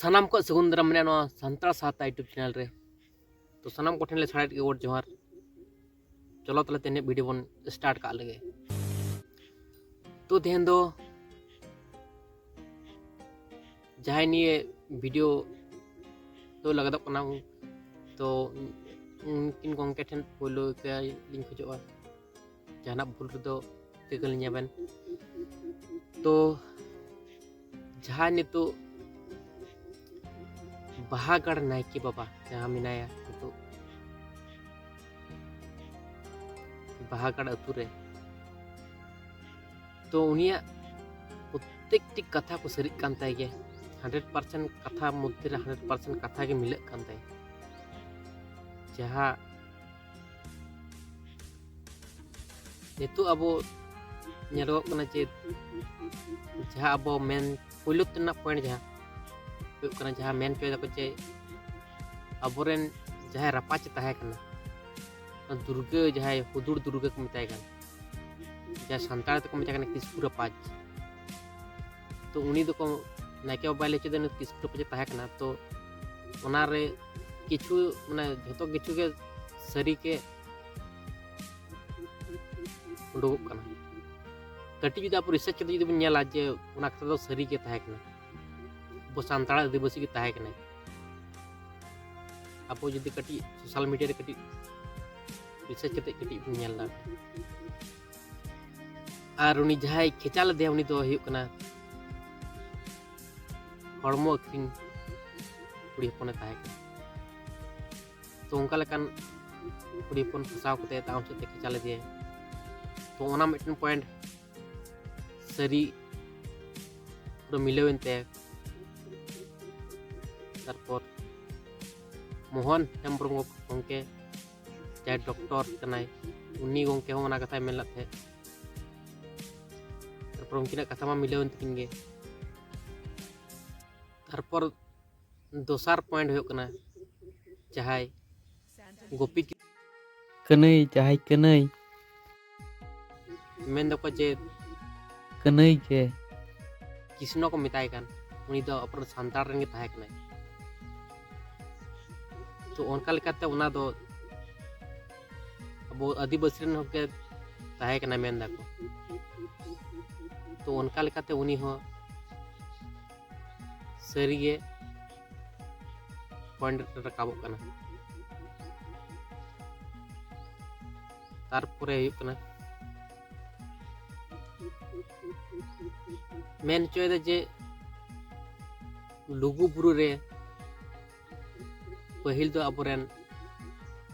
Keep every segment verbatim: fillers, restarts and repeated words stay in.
ᱥᱟᱱᱟᱢ ᱠᱚ ᱥᱟᱹᱜᱩᱱ ᱫᱟᱨᱟᱢ ᱢᱮᱱᱟᱜᱼᱟ ᱱᱚᱣᱟ ᱥᱟᱱᱛᱟᱲ ᱥᱟᱶᱛᱟ YouTube ᱪᱮᱱᱮᱞ ᱨᱮ᱾ ᱛᱚ ᱥᱟᱱᱟᱢ ᱠᱚᱴᱷᱮᱱ ᱞᱮ ᱥᱟᱲᱮᱫ ᱜᱮ ᱜᱚᱰ ᱡᱚᱦᱟᱨ᱾ ᱪᱚᱞᱚ ᱛᱟᱦᱞᱮ ᱛᱮᱦᱮᱧ ᱵᱷᱤᱰᱤᱭᱳ ᱵᱚᱱ ᱥᱴᱟᱨᱴ ᱠᱟᱜ ᱞᱮᱜᱮ᱾ ᱛᱚ ᱛᱮᱦᱮᱧ ᱫᱚ ᱡᱟᱦᱟᱸᱭ ᱱᱤᱭᱟᱹ ᱵᱷᱤᱰᱤᱭᱳ ᱫᱚ ᱞᱟᱜᱟᱫᱚᱜ ᱠᱟᱱᱟ, ᱛᱚ ᱩᱱᱠᱤᱱ ᱜᱚᱢᱠᱮ ᱴᱷᱮᱱ ᱯᱳᱭᱞᱳ ᱤᱠᱟᱹ ᱞᱤᱧ ᱠᱷᱚᱡᱚᱜᱼᱟ, ᱡᱟᱦᱟᱱᱟᱜ ᱵᱷᱩᱞ ᱨᱮᱫᱚ ᱤᱠᱟᱹ ᱠᱟᱹᱞᱤᱧᱟᱵᱮᱱ᱾ ᱛᱚ ᱡᱟᱦᱟᱸᱭ ᱱᱤᱛᱚᱜ ᱵᱟᱦᱟᱜᱟᱲ ᱱᱟᱭᱠᱮ ᱵᱟᱵᱟ ᱡᱟᱦᱟᱸ ᱢᱮᱱᱟᱭᱟ ᱱᱤᱛᱚᱜ ᱵᱟᱦᱟᱜᱟᱲ ᱟᱹᱛᱩ ᱨᱮ, ᱛᱚ ᱩᱱᱤᱭᱟᱜ ᱯᱨᱚᱛᱮᱠᱴᱤ ᱠᱟᱛᱷᱟ ᱠᱚ ᱥᱟᱹᱨᱤᱜ ᱠᱟᱱ ᱛᱟᱭ ᱜᱮᱭᱟ᱾ ᱦᱟᱱᱰᱨᱮᱰ ᱯᱟᱨᱥᱮᱱᱴ ᱠᱟᱛᱷᱟ ᱢᱚᱫᱽᱫᱷᱮ ᱨᱮ ᱦᱟᱱᱰᱨᱮᱰ ᱯᱟᱨᱥᱮᱱᱴ ᱠᱟᱛᱷᱟ ᱜᱮ ᱢᱤᱞᱟᱹᱜ ᱠᱟᱱ ᱛᱟᱭᱟ᱾ ᱡᱟᱦᱟᱸ ᱱᱤᱛᱚᱜ ᱟᱵᱚ ᱧᱮᱞᱚᱜᱚᱜ ᱠᱟᱱᱟ ᱡᱮ ᱡᱟᱦᱟᱸ ᱟᱵᱚ ᱢᱮᱱ ᱯᱳᱭᱞᱳ ᱨᱮᱱᱟᱜ ᱯᱚᱭᱮᱱᱴ ᱡᱟᱦᱟᱸ ᱦᱩᱭᱩᱜ ᱠᱟᱱᱟ, ᱡᱟᱦᱟᱸ ᱢᱮᱱ ᱦᱚᱪᱚᱭ ᱫᱟᱠᱚ ᱡᱮ ᱟᱵᱚᱨᱮᱱ ᱡᱟᱦᱟᱸᱭ ᱨᱟᱯᱟᱡᱽ ᱮ ᱛᱟᱦᱮᱸ ᱠᱟᱱᱟ, ᱚᱱᱟ ᱫᱩᱨᱜᱟᱹ, ᱡᱟᱦᱟᱸᱭ ᱦᱩᱫᱩᱲ ᱫᱩᱨᱜᱟᱹ ᱠᱚ ᱢᱮᱛᱟᱭ ᱠᱟᱱ, ᱡᱟᱦᱟᱸᱭ ᱥᱟᱱᱛᱟᱲ ᱛᱮᱠᱚ ᱢᱮᱛᱟᱭ ᱠᱟᱱᱟ ᱠᱤᱥᱠᱩ ᱨᱟᱯᱟᱡᱽ᱾ ᱛᱚ ᱩᱱᱤ ᱫᱚᱠᱚ ᱱᱟᱭᱠᱮ ᱵᱟᱵᱟᱭ ᱞᱟᱹᱭ ᱦᱚᱪᱚᱭᱮᱫᱟ ᱱᱩᱭ ᱠᱤᱥᱠᱩ ᱨᱟᱯᱟᱡᱽ ᱮ ᱛᱟᱦᱮᱸ ᱠᱟᱱᱟ᱾ ᱛᱚ ᱚᱱᱟᱨᱮ ᱠᱤᱪᱷᱩ ᱢᱟᱱᱮ ᱡᱷᱚᱛᱚ ᱠᱤᱪᱷᱩ ᱜᱮ ᱥᱟᱹᱨᱤ ᱜᱮ ᱩᱰᱩᱠᱚᱜ ᱠᱟᱱᱟ᱾ ᱠᱟᱹᱴᱤᱡ ᱡᱩᱫᱤ ᱟᱵᱚ ᱨᱤᱥᱟᱨᱪ ᱠᱟᱛᱮ ᱡᱩᱫᱤ ᱵᱚᱱ ᱧᱮᱞᱟ ᱡᱮ ᱚᱱᱟ ᱠᱟᱛᱷᱟ ᱫᱚ ᱥᱟᱹᱨᱤ ᱜᱮ ᱛᱟᱦᱮᱸ ᱠᱟᱱᱟ, ᱟᱵᱚ ᱥᱟᱱᱛᱟᱲ ᱟᱹᱫᱤᱵᱟᱹᱥᱤ ᱜᱮ ᱛᱟᱦᱮᱸ ᱠᱟᱱᱟᱭ᱾ ᱟᱵᱚ ᱡᱩᱫᱤ ᱠᱟᱹᱴᱤᱡ ᱥᱳᱥᱟᱞ ᱢᱤᱰᱤᱭᱟ ᱨᱮ ᱠᱟᱹᱴᱤᱡ ᱨᱤᱥᱟᱨᱪ ᱠᱟᱛᱮ ᱠᱟᱹᱴᱤᱡ ᱵᱚᱱ ᱧᱮᱞ ᱫᱟᱲᱮᱭᱟᱜᱼᱟ᱾ ᱟᱨ ᱩᱱᱤ ᱡᱟᱦᱟᱸᱭ ᱠᱷᱮᱪᱟ ᱞᱮᱫᱮᱭᱟ ᱩᱱᱤ ᱫᱚ ᱦᱩᱭᱩᱜ ᱠᱟᱱᱟ ᱦᱚᱲᱢᱚ ᱟᱹᱠᱷᱨᱤᱧ ᱠᱩᱲᱤ ᱦᱚᱯᱚᱱᱮ ᱛᱟᱦᱮᱸ ᱠᱟᱱᱟ᱾ ᱛᱚ ᱚᱱᱠᱟ ᱞᱮᱠᱟᱱ ᱠᱩᱲᱤ ᱦᱚᱯᱚᱱ ᱯᱷᱟᱸᱥᱟᱣ ᱠᱟᱛᱮ ᱛᱟᱭᱚᱢ ᱥᱮᱫ ᱛᱮ ᱠᱷᱮᱪᱟ ᱞᱮᱫᱮᱭᱟᱭ᱾ ᱛᱚ ᱚᱱᱟ ᱢᱤᱫᱴᱮᱱ ᱯᱚᱭᱮᱱᱴ ᱥᱟᱹᱨᱤ ᱯᱩᱨᱟᱹ ᱢᱤᱞᱟᱹᱣᱮᱱ ᱛᱟᱭᱟ᱾ ᱛᱟᱨᱯᱚᱨ ᱢᱳᱦᱚᱱ ᱦᱮᱢᱵᱨᱚᱢ ᱜᱚᱢᱠᱮ ᱡᱟᱦᱟᱸᱭ ᱰᱚᱠᱴᱚᱨ ᱠᱟᱱᱟᱭ, ᱩᱱᱤ ᱜᱚᱢᱠᱮ ᱦᱚᱸ ᱚᱱᱟ ᱠᱟᱛᱷᱟᱭ ᱢᱮᱱ ᱞᱮᱫ ᱛᱟᱦᱮᱸᱫ᱾ ᱛᱟᱨᱯᱚᱨ ᱩᱱᱠᱤᱱᱟᱜ ᱠᱟᱛᱷᱟ ᱢᱟ ᱢᱤᱞᱟᱹᱣᱮᱱ ᱛᱟᱹᱠᱤᱱ ᱜᱮ᱾ ᱛᱟᱨᱯᱚᱨ ᱫᱚᱥᱟᱨ ᱯᱚᱭᱮᱱᱴ ᱦᱩᱭᱩᱜ ᱠᱟᱱᱟ ᱡᱟᱦᱟᱸᱭ ᱜᱳᱯᱤ ᱠᱤ-, ᱠᱟᱹᱱᱟᱹᱭ, ᱡᱟᱦᱟᱸᱭ ᱠᱟᱹᱱᱟᱹᱭ᱾ ᱢᱮᱱ ᱫᱚᱠᱚ ᱡᱮ ᱠᱟᱹᱱᱟᱹᱭ ᱜᱮ᱾ ᱠᱨᱤᱥᱱᱚ ᱠᱚ ᱢᱮᱛᱟᱭ ᱠᱟᱱ, ᱩᱱᱤ ᱫᱚ ᱟᱵᱚᱨᱮᱱ ᱥᱟᱱᱛᱟᱲ ᱨᱮᱱ ᱜᱮ ᱛᱟᱦᱮᱸ ᱠᱟᱱᱟᱭ᱾ ᱛᱚ ᱚᱱᱠᱟ ᱞᱮᱠᱟᱛᱮ ᱚᱱᱟ ᱫᱚ ᱟᱵᱚ ᱟᱹᱫᱤᱵᱟᱹᱥᱤ ᱨᱮᱱ ᱦᱚᱸ ᱜᱮ ᱛᱟᱦᱮᱸ ᱠᱟᱱᱟ ᱢᱮᱱ ᱫᱟᱠᱚ᱾ ᱛᱚ ᱚᱱᱠᱟ ᱞᱮᱠᱟᱛᱮ ᱩᱱᱤ ᱦᱚᱸ ᱥᱟᱹᱨᱤᱜᱮ ᱯᱚᱭᱮᱱᱴ ᱨᱮ ᱨᱟᱠᱟᱵᱚᱜ ᱠᱟᱱᱟ᱾ ᱛᱟᱨᱯᱚᱨᱮ ᱦᱩᱭᱩᱜ ᱠᱟᱱᱟ, ᱢᱮᱱ ᱦᱚᱪᱚᱭᱮᱫᱟ ᱡᱮ ᱞᱩᱜᱩ ᱵᱩᱨᱩ ᱨᱮ ᱯᱟᱹᱦᱤᱞ ᱫᱚ ᱟᱵᱚᱨᱮᱱ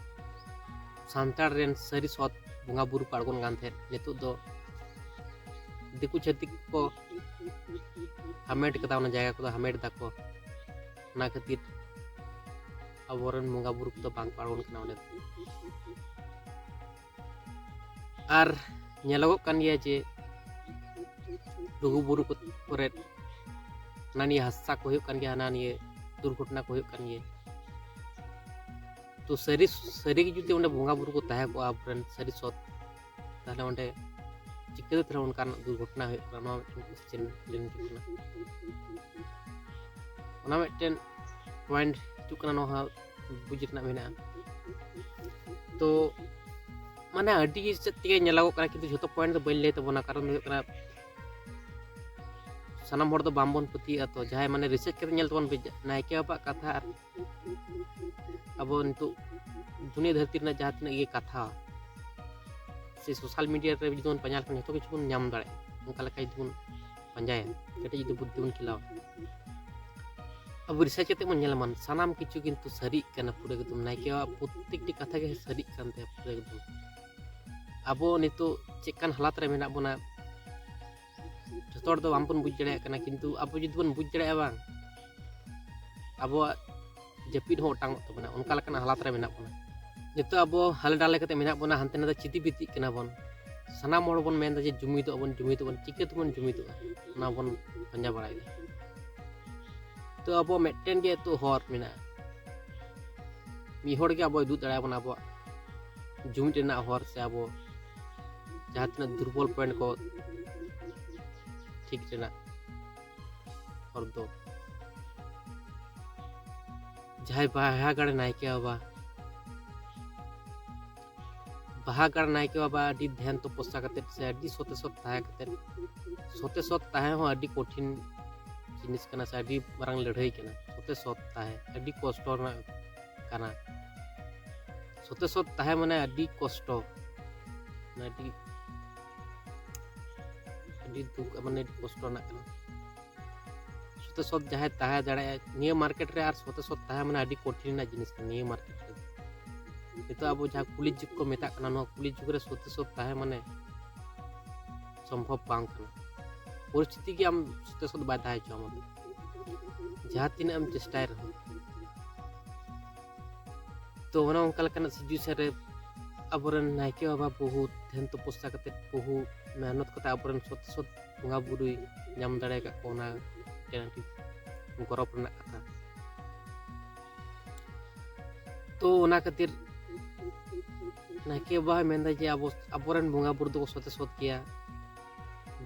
ᱥᱟᱱᱛᱟᱲ ᱨᱮᱱ ᱥᱟᱹᱨᱤ ᱥᱚᱛ ᱵᱚᱸᱜᱟ ᱵᱩᱨᱩ ᱠᱚ ᱟᱬᱜᱚᱱ ᱠᱟᱱ ᱛᱟᱦᱮᱸᱫ᱾ ᱱᱤᱛᱚᱜ ᱫᱚ ᱫᱤᱠᱩ ᱪᱷᱟᱹᱛᱤᱠ ᱠᱚ ᱦᱟᱢᱮᱴ ᱠᱟᱫᱟ, ᱚᱱᱟ ᱡᱟᱭᱜᱟ ᱠᱚᱫᱚ ᱦᱟᱢᱮᱴ ᱫᱟᱠᱚ᱾ ᱚᱱᱟ ᱠᱷᱟᱹᱛᱤᱨ ᱟᱵᱚᱨᱮᱱ ᱵᱚᱸᱜᱟ ᱵᱩᱨᱩ ᱠᱚᱫᱚ ᱵᱟᱝ ᱠᱚ ᱟᱬᱜᱚᱱ ᱠᱟᱱᱟ ᱚᱸᱰᱮ ᱫᱚ᱾ ᱟᱨ ᱧᱮᱞᱚᱜᱚᱜ ᱠᱟᱱ ᱜᱮᱭᱟ ᱡᱮ ᱞᱩᱜᱩ ᱵᱩᱨᱩ ᱠᱚ-, ᱠᱚᱨᱮᱫ ᱦᱟᱱᱟ ᱱᱤᱭᱟᱹ ᱦᱟᱫᱥᱟ ᱠᱚ ᱦᱩᱭᱩᱜ ᱠᱟᱱ ᱜᱮᱭᱟ, ᱦᱟᱱᱟ ᱱᱤᱭᱟᱹ ᱫᱩᱨᱜᱷᱚᱴᱚᱱᱟ ᱠᱚ ᱦᱩᱭᱩᱜ ᱠᱟᱱ ᱜᱮᱭᱟ᱾ ᱛᱚ ᱥᱟᱹᱨᱤ, ᱥᱟᱹᱨᱤ ᱜᱮ ᱡᱩᱫᱤ ᱚᱸᱰᱮ ᱵᱚᱸᱜᱟ ᱵᱩᱨᱩ ᱠᱚ ᱛᱟᱦᱮᱸ ᱠᱚᱜᱼᱟ ᱟᱵᱚᱨᱮᱱ ᱥᱟᱹᱨᱤ ᱥᱚᱛ, ᱛᱟᱦᱞᱮ ᱚᱸᱰᱮ ᱪᱤᱠᱟᱹᱛᱮ ᱛᱟᱦᱞᱮ ᱚᱱᱠᱟᱱ ᱫᱩᱨᱜᱷᱚᱴᱚᱱᱟ ᱦᱩᱭᱩᱜ ᱠᱟᱱᱟ? ᱱᱚᱣᱟ ᱢᱤᱫᱴᱮᱱ ᱠᱚᱥᱪᱮᱱ ᱦᱤᱡᱩᱜ ᱠᱟᱱᱟ᱾ ᱚᱱᱟ ᱢᱤᱫᱴᱮᱱ ᱯᱚᱭᱮᱱᱴ ᱦᱤᱡᱩᱜ ᱠᱟᱱᱟ, ᱱᱚᱣᱟ ᱦᱚᱸ ᱵᱩᱡᱽ ᱨᱮᱱᱟᱜ ᱢᱮᱱᱟᱜᱼᱟ᱾ ᱛᱚ ᱢᱟᱱᱮ ᱟᱹᱰᱤ ᱥᱮᱫ ᱛᱮᱜᱮ ᱧᱮᱞᱚᱜᱚᱜ ᱠᱟᱱᱟ, ᱠᱤᱱᱛᱩ ᱡᱷᱚᱛᱚ ᱯᱚᱭᱮᱱᱴ ᱫᱚ ᱵᱟᱹᱧ ᱞᱟᱹᱭ ᱛᱟᱵᱚᱱᱟ, ᱠᱟᱨᱚᱱ ᱫᱚ ᱦᱩᱭᱩᱜ ᱠᱟᱱᱟ ᱥᱟᱱᱟᱢ ᱦᱚᱲ ᱫᱚ ᱵᱟᱝᱵᱚᱱ ᱯᱟᱹᱛᱭᱟᱹᱜᱼᱟ᱾ ᱛᱚ ᱡᱟᱦᱟᱸᱭ ᱢᱟᱱᱮ ᱨᱤᱥᱟᱨᱪ ᱠᱟᱛᱮ ᱧᱮᱞ ᱛᱟᱵᱚᱱ ᱯᱮ, ᱱᱟᱭᱠᱮ ᱵᱟᱵᱟᱣᱟᱜ ᱠᱟᱛᱷᱟ ᱟᱨ ᱟᱵᱚ ᱱᱤᱛᱚᱜ ᱫᱩᱱᱤᱭᱟᱹ ᱫᱷᱟᱹᱨᱛᱤ ᱨᱮᱱᱟᱜ ᱡᱟᱦᱟᱸ ᱛᱤᱱᱟᱹᱜ ᱜᱮ ᱠᱟᱛᱷᱟ ᱥᱮ ᱥᱳᱥᱟᱞ ᱢᱤᱰᱤᱭᱟ ᱨᱮ ᱡᱩᱫᱤ ᱵᱚᱱ ᱯᱟᱸᱡᱟ ᱞᱮᱠᱷᱟᱱ ᱡᱷᱚᱛᱚ ᱠᱤᱪᱷᱩ ᱵᱚᱱ ᱧᱟᱢ ᱫᱟᱲᱮᱭᱟᱜᱼᱟ᱾ ᱚᱱᱠᱟ ᱞᱮᱠᱟ ᱡᱩᱫᱤ ᱵᱚᱱ ᱯᱟᱸᱡᱟᱭᱟ, ᱠᱟᱹᱴᱤᱡ ᱡᱩᱫᱤ ᱵᱩᱫᱽᱫᱷᱤ ᱵᱚᱱ ᱠᱷᱮᱞᱟᱣᱟ, ᱟᱵᱚ ᱨᱤᱥᱟᱨᱪ ᱠᱟᱛᱮ ᱵᱚᱱ ᱧᱮᱞᱟ, ᱢᱟᱱ ᱥᱟᱱᱟᱢ ᱠᱤᱪᱷᱩ ᱠᱤᱱᱛᱩ ᱥᱟᱹᱨᱤᱜ ᱠᱟᱱᱟ ᱯᱩᱨᱟᱹ ᱮᱠᱫᱚᱢ᱾ ᱱᱟᱭᱠᱮ ᱵᱟᱵᱟᱣᱟᱜ ᱯᱨᱚᱛᱛᱮᱠᱴᱤ ᱠᱟᱛᱷᱟ ᱜᱮ ᱥᱟᱹᱨᱤᱜ ᱠᱟᱱ ᱛᱟᱭᱟ ᱯᱩᱨᱟᱹ ᱮᱠᱫᱚᱢ᱾ ᱟᱵᱚ ᱱᱤᱛᱚᱜ ᱪᱮᱫ ᱠᱟᱱ ᱦᱟᱞᱟᱛ ᱨᱮ ᱢᱮᱱᱟᱜ ᱵᱚᱱᱟ, ᱡᱷᱚᱛᱚ ᱦᱚᱲ ᱫᱚ ᱵᱟᱝᱵᱚᱱ ᱵᱩᱡᱽ ᱫᱟᱲᱮᱭᱟᱜ ᱠᱟᱱᱟ, ᱠᱤᱱᱛᱩ ᱟᱵᱚ ᱡᱩᱫᱤ ᱵᱚᱱ ᱵᱩᱡᱽ ᱫᱟᱲᱮᱭᱟᱜᱼᱟ ᱵᱟᱝ, ᱟᱵᱚᱣᱟᱜ ᱡᱟᱹᱯᱤᱫ ᱦᱚᱸ ᱚᱴᱟᱝᱚᱜ ᱛᱟᱵᱚᱱᱟ, ᱚᱱᱠᱟ ᱞᱮᱠᱟᱱᱟᱜ ᱦᱟᱞᱟᱛ ᱨᱮ ᱢᱮᱱᱟᱜ ᱵᱚᱱᱟ᱾ ᱱᱤᱛᱚᱜ ᱟᱵᱚ ᱦᱟᱞᱮ ᱰᱟᱞᱮ ᱠᱟᱛᱮ ᱢᱮᱱᱟᱜ ᱵᱚᱱᱟ, ᱦᱟᱱᱛᱮ ᱱᱟᱛᱮ ᱪᱤᱛᱤ ᱵᱤᱛᱤᱜ ᱠᱟᱱᱟ ᱵᱚᱱ᱾ ᱥᱟᱱᱟᱢ ᱦᱚᱲ ᱵᱚᱱ ᱢᱮᱱᱫᱟ ᱡᱮ ᱡᱩᱢᱤᱫᱚᱜ ᱟᱵᱚᱱ, ᱡᱩᱢᱤᱫᱚᱜ ᱟᱵᱚᱱ, ᱪᱤᱠᱟᱹ ᱛᱮᱵᱚᱱ ᱡᱩᱢᱤᱫᱚᱜᱼᱟ? ᱚᱱᱟ ᱵᱚᱱ ᱯᱟᱸᱡᱟ ᱵᱟᱲᱟᱭᱮᱫᱟ᱾ ᱛᱚ ᱟᱵᱚ ᱢᱤᱫᱴᱮᱱ ᱜᱮ ᱱᱤᱛᱚᱜ ᱦᱚᱨ ᱢᱮᱱᱟᱜᱼᱟ, ᱢᱤᱫ ᱦᱚᱲ ᱜᱮ ᱟᱵᱚᱭ ᱩᱫᱩᱜ ᱫᱟᱲᱮᱭᱟᱵᱚᱱᱟ ᱟᱵᱚᱣᱟᱜ ᱡᱩᱢᱤᱫ ᱨᱮᱱᱟᱜ ᱦᱚᱨ, ᱥᱮ ᱟᱵᱚ ᱡᱟᱦᱟᱸ ᱛᱤᱱᱟᱹᱜ ᱫᱩᱨᱵᱚᱞ ᱯᱚᱭᱮᱱᱴ ᱠᱚ ᱴᱷᱤᱠ ᱨᱮᱱᱟᱜ᱾ ᱦᱚᱲ ᱫᱚ ᱡᱟᱦᱟᱸᱭ ᱵᱟᱦᱟᱜᱟᱲ ᱱᱟᱭᱠᱮ ᱵᱟᱵᱟ, ᱵᱟᱦᱟᱜᱟᱲ ᱱᱟᱭᱠᱮ ᱵᱟᱵᱟ ᱟᱹᱰᱤ ᱫᱷᱮᱭᱟᱱ ᱛᱚᱯᱚᱥᱟ ᱠᱟᱛᱮᱫ ᱥᱮ ᱟᱹᱰᱤ ᱥᱚᱛᱮ ᱥᱚᱛ ᱛᱟᱦᱮᱸ ᱠᱟᱛᱮᱫ, ᱥᱚᱛᱮ ᱥᱚᱛ ᱛᱟᱦᱮᱸ ᱦᱚᱸ ᱟᱹᱰᱤ ᱠᱚᱴᱷᱤᱱ ᱡᱤᱱᱤᱥ ᱠᱟᱱᱟ ᱥᱮ ᱟᱹᱰᱤ ᱢᱟᱨᱟᱝ ᱞᱟᱹᱲᱦᱟᱹᱭ ᱠᱟᱱᱟ᱾ ᱥᱚᱛᱮ ᱥᱚᱛ ᱛᱟᱦᱮᱸ ᱟᱹᱰᱤ ᱠᱚᱥᱴᱚ ᱨᱮᱱᱟᱜ ᱠᱟᱱᱟ᱾ ᱥᱚᱛᱮ ᱥᱚᱛ ᱛᱟᱦᱮᱸ ᱢᱟᱱᱮ ᱟᱹᱰᱤ ᱠᱚᱥᱴᱚ, ᱢᱟᱱᱮ ᱟᱹᱰᱤ ᱟᱹᱰᱤ ᱫᱩᱠ, ᱢᱟᱱᱮ ᱟᱹᱰᱤ ᱠᱚᱥᱴᱚ ᱨᱮᱱᱟᱜ ᱠᱟᱱᱟ᱾ ᱥᱚᱛᱮ ᱥᱚᱛ ᱡᱟᱦᱟᱸᱭ ᱛᱟᱦᱮᱸ ᱫᱟᱲᱮᱭᱟᱜᱼᱟ ᱱᱤᱭᱟᱹ ᱢᱟᱨᱠᱮᱴ ᱨᱮ, ᱟᱨ ᱥᱚᱛᱮ ᱥᱚᱛ ᱛᱟᱦᱮᱸ ᱢᱟᱱᱮ ᱟᱹᱰᱤ ᱠᱚᱴᱷᱤᱱ ᱨᱮᱱᱟᱜ ᱡᱤᱱᱤᱥ ᱠᱟᱱᱟ ᱱᱤᱭᱟᱹ ᱢᱟᱨᱠᱮᱴ ᱨᱮ᱾ ᱱᱤᱛᱚᱜ ᱟᱵᱚ ᱡᱟᱦᱟᱸ ᱠᱩᱞᱤ ᱡᱩᱜᱽ ᱠᱚ ᱢᱮᱛᱟᱜ ᱠᱟᱱᱟ, ᱱᱚᱣᱟ ᱠᱩᱞᱤ ᱡᱩᱜᱽ ᱨᱮ ᱥᱚᱛᱮ ᱥᱚᱛ ᱛᱟᱦᱮᱸ ᱢᱟᱱᱮ ᱥᱚᱢᱵᱷᱚᱵ ᱵᱟᱝ ᱠᱟᱱᱟ᱾ ᱯᱚᱨᱤᱥᱛᱷᱤᱛᱤ ᱜᱮ ᱟᱢ ᱥᱚᱛᱮ ᱥᱚᱛ ᱵᱟᱭ ᱛᱟᱦᱮᱸ ᱦᱚᱪᱚ ᱟᱢᱟ, ᱡᱟᱦᱟᱸ ᱛᱤᱱᱟᱹᱜ ᱮᱢ ᱪᱮᱥᱴᱟᱭ ᱨᱮᱦᱚᱸ᱾ ᱛᱚ ᱚᱱᱮ ᱚᱱᱠᱟ ᱞᱮᱠᱟᱱᱟᱜ ᱥᱤᱪᱩᱭᱮᱥᱚᱱ ᱨᱮ ᱟᱵᱚᱨᱮᱱ ᱱᱟᱭᱠᱮ ᱵᱟᱵᱟ ᱵᱚᱦᱩ ᱫᱷᱮᱭᱟᱱ ᱛᱚᱯᱚᱥᱟ ᱠᱟᱛᱮᱫ, ᱵᱚᱦᱩ ᱢᱮᱦᱱᱚᱛ ᱠᱟᱛᱮᱫ ᱟᱵᱚᱨᱮᱱ ᱥᱚᱛ ᱥᱚᱛ ᱵᱚᱸᱜᱟ ᱵᱩᱨᱩᱭ ᱧᱟᱢ ᱫᱟᱲᱮ ᱟᱠᱟᱫ ᱠᱚ, ᱚᱱᱟ ᱢᱤᱫᱴᱮᱱ ᱟᱹᱰᱤ ᱜᱚᱨᱚᱵᱽ ᱨᱮᱱᱟᱜ ᱠᱟᱛᱷᱟ᱾ ᱛᱚ ᱚᱱᱟ ᱠᱷᱟᱹᱛᱤᱨ ᱱᱟᱭᱠᱮ ᱵᱟᱵᱟ ᱢᱮᱱᱫᱟ ᱡᱮ ᱟᱵᱚ, ᱟᱵᱚᱨᱮᱱ ᱵᱚᱸᱜᱟ ᱵᱩᱨᱩ ᱫᱚᱠᱚ ᱥᱚᱛᱮ ᱥᱚᱛ ᱜᱮᱭᱟ,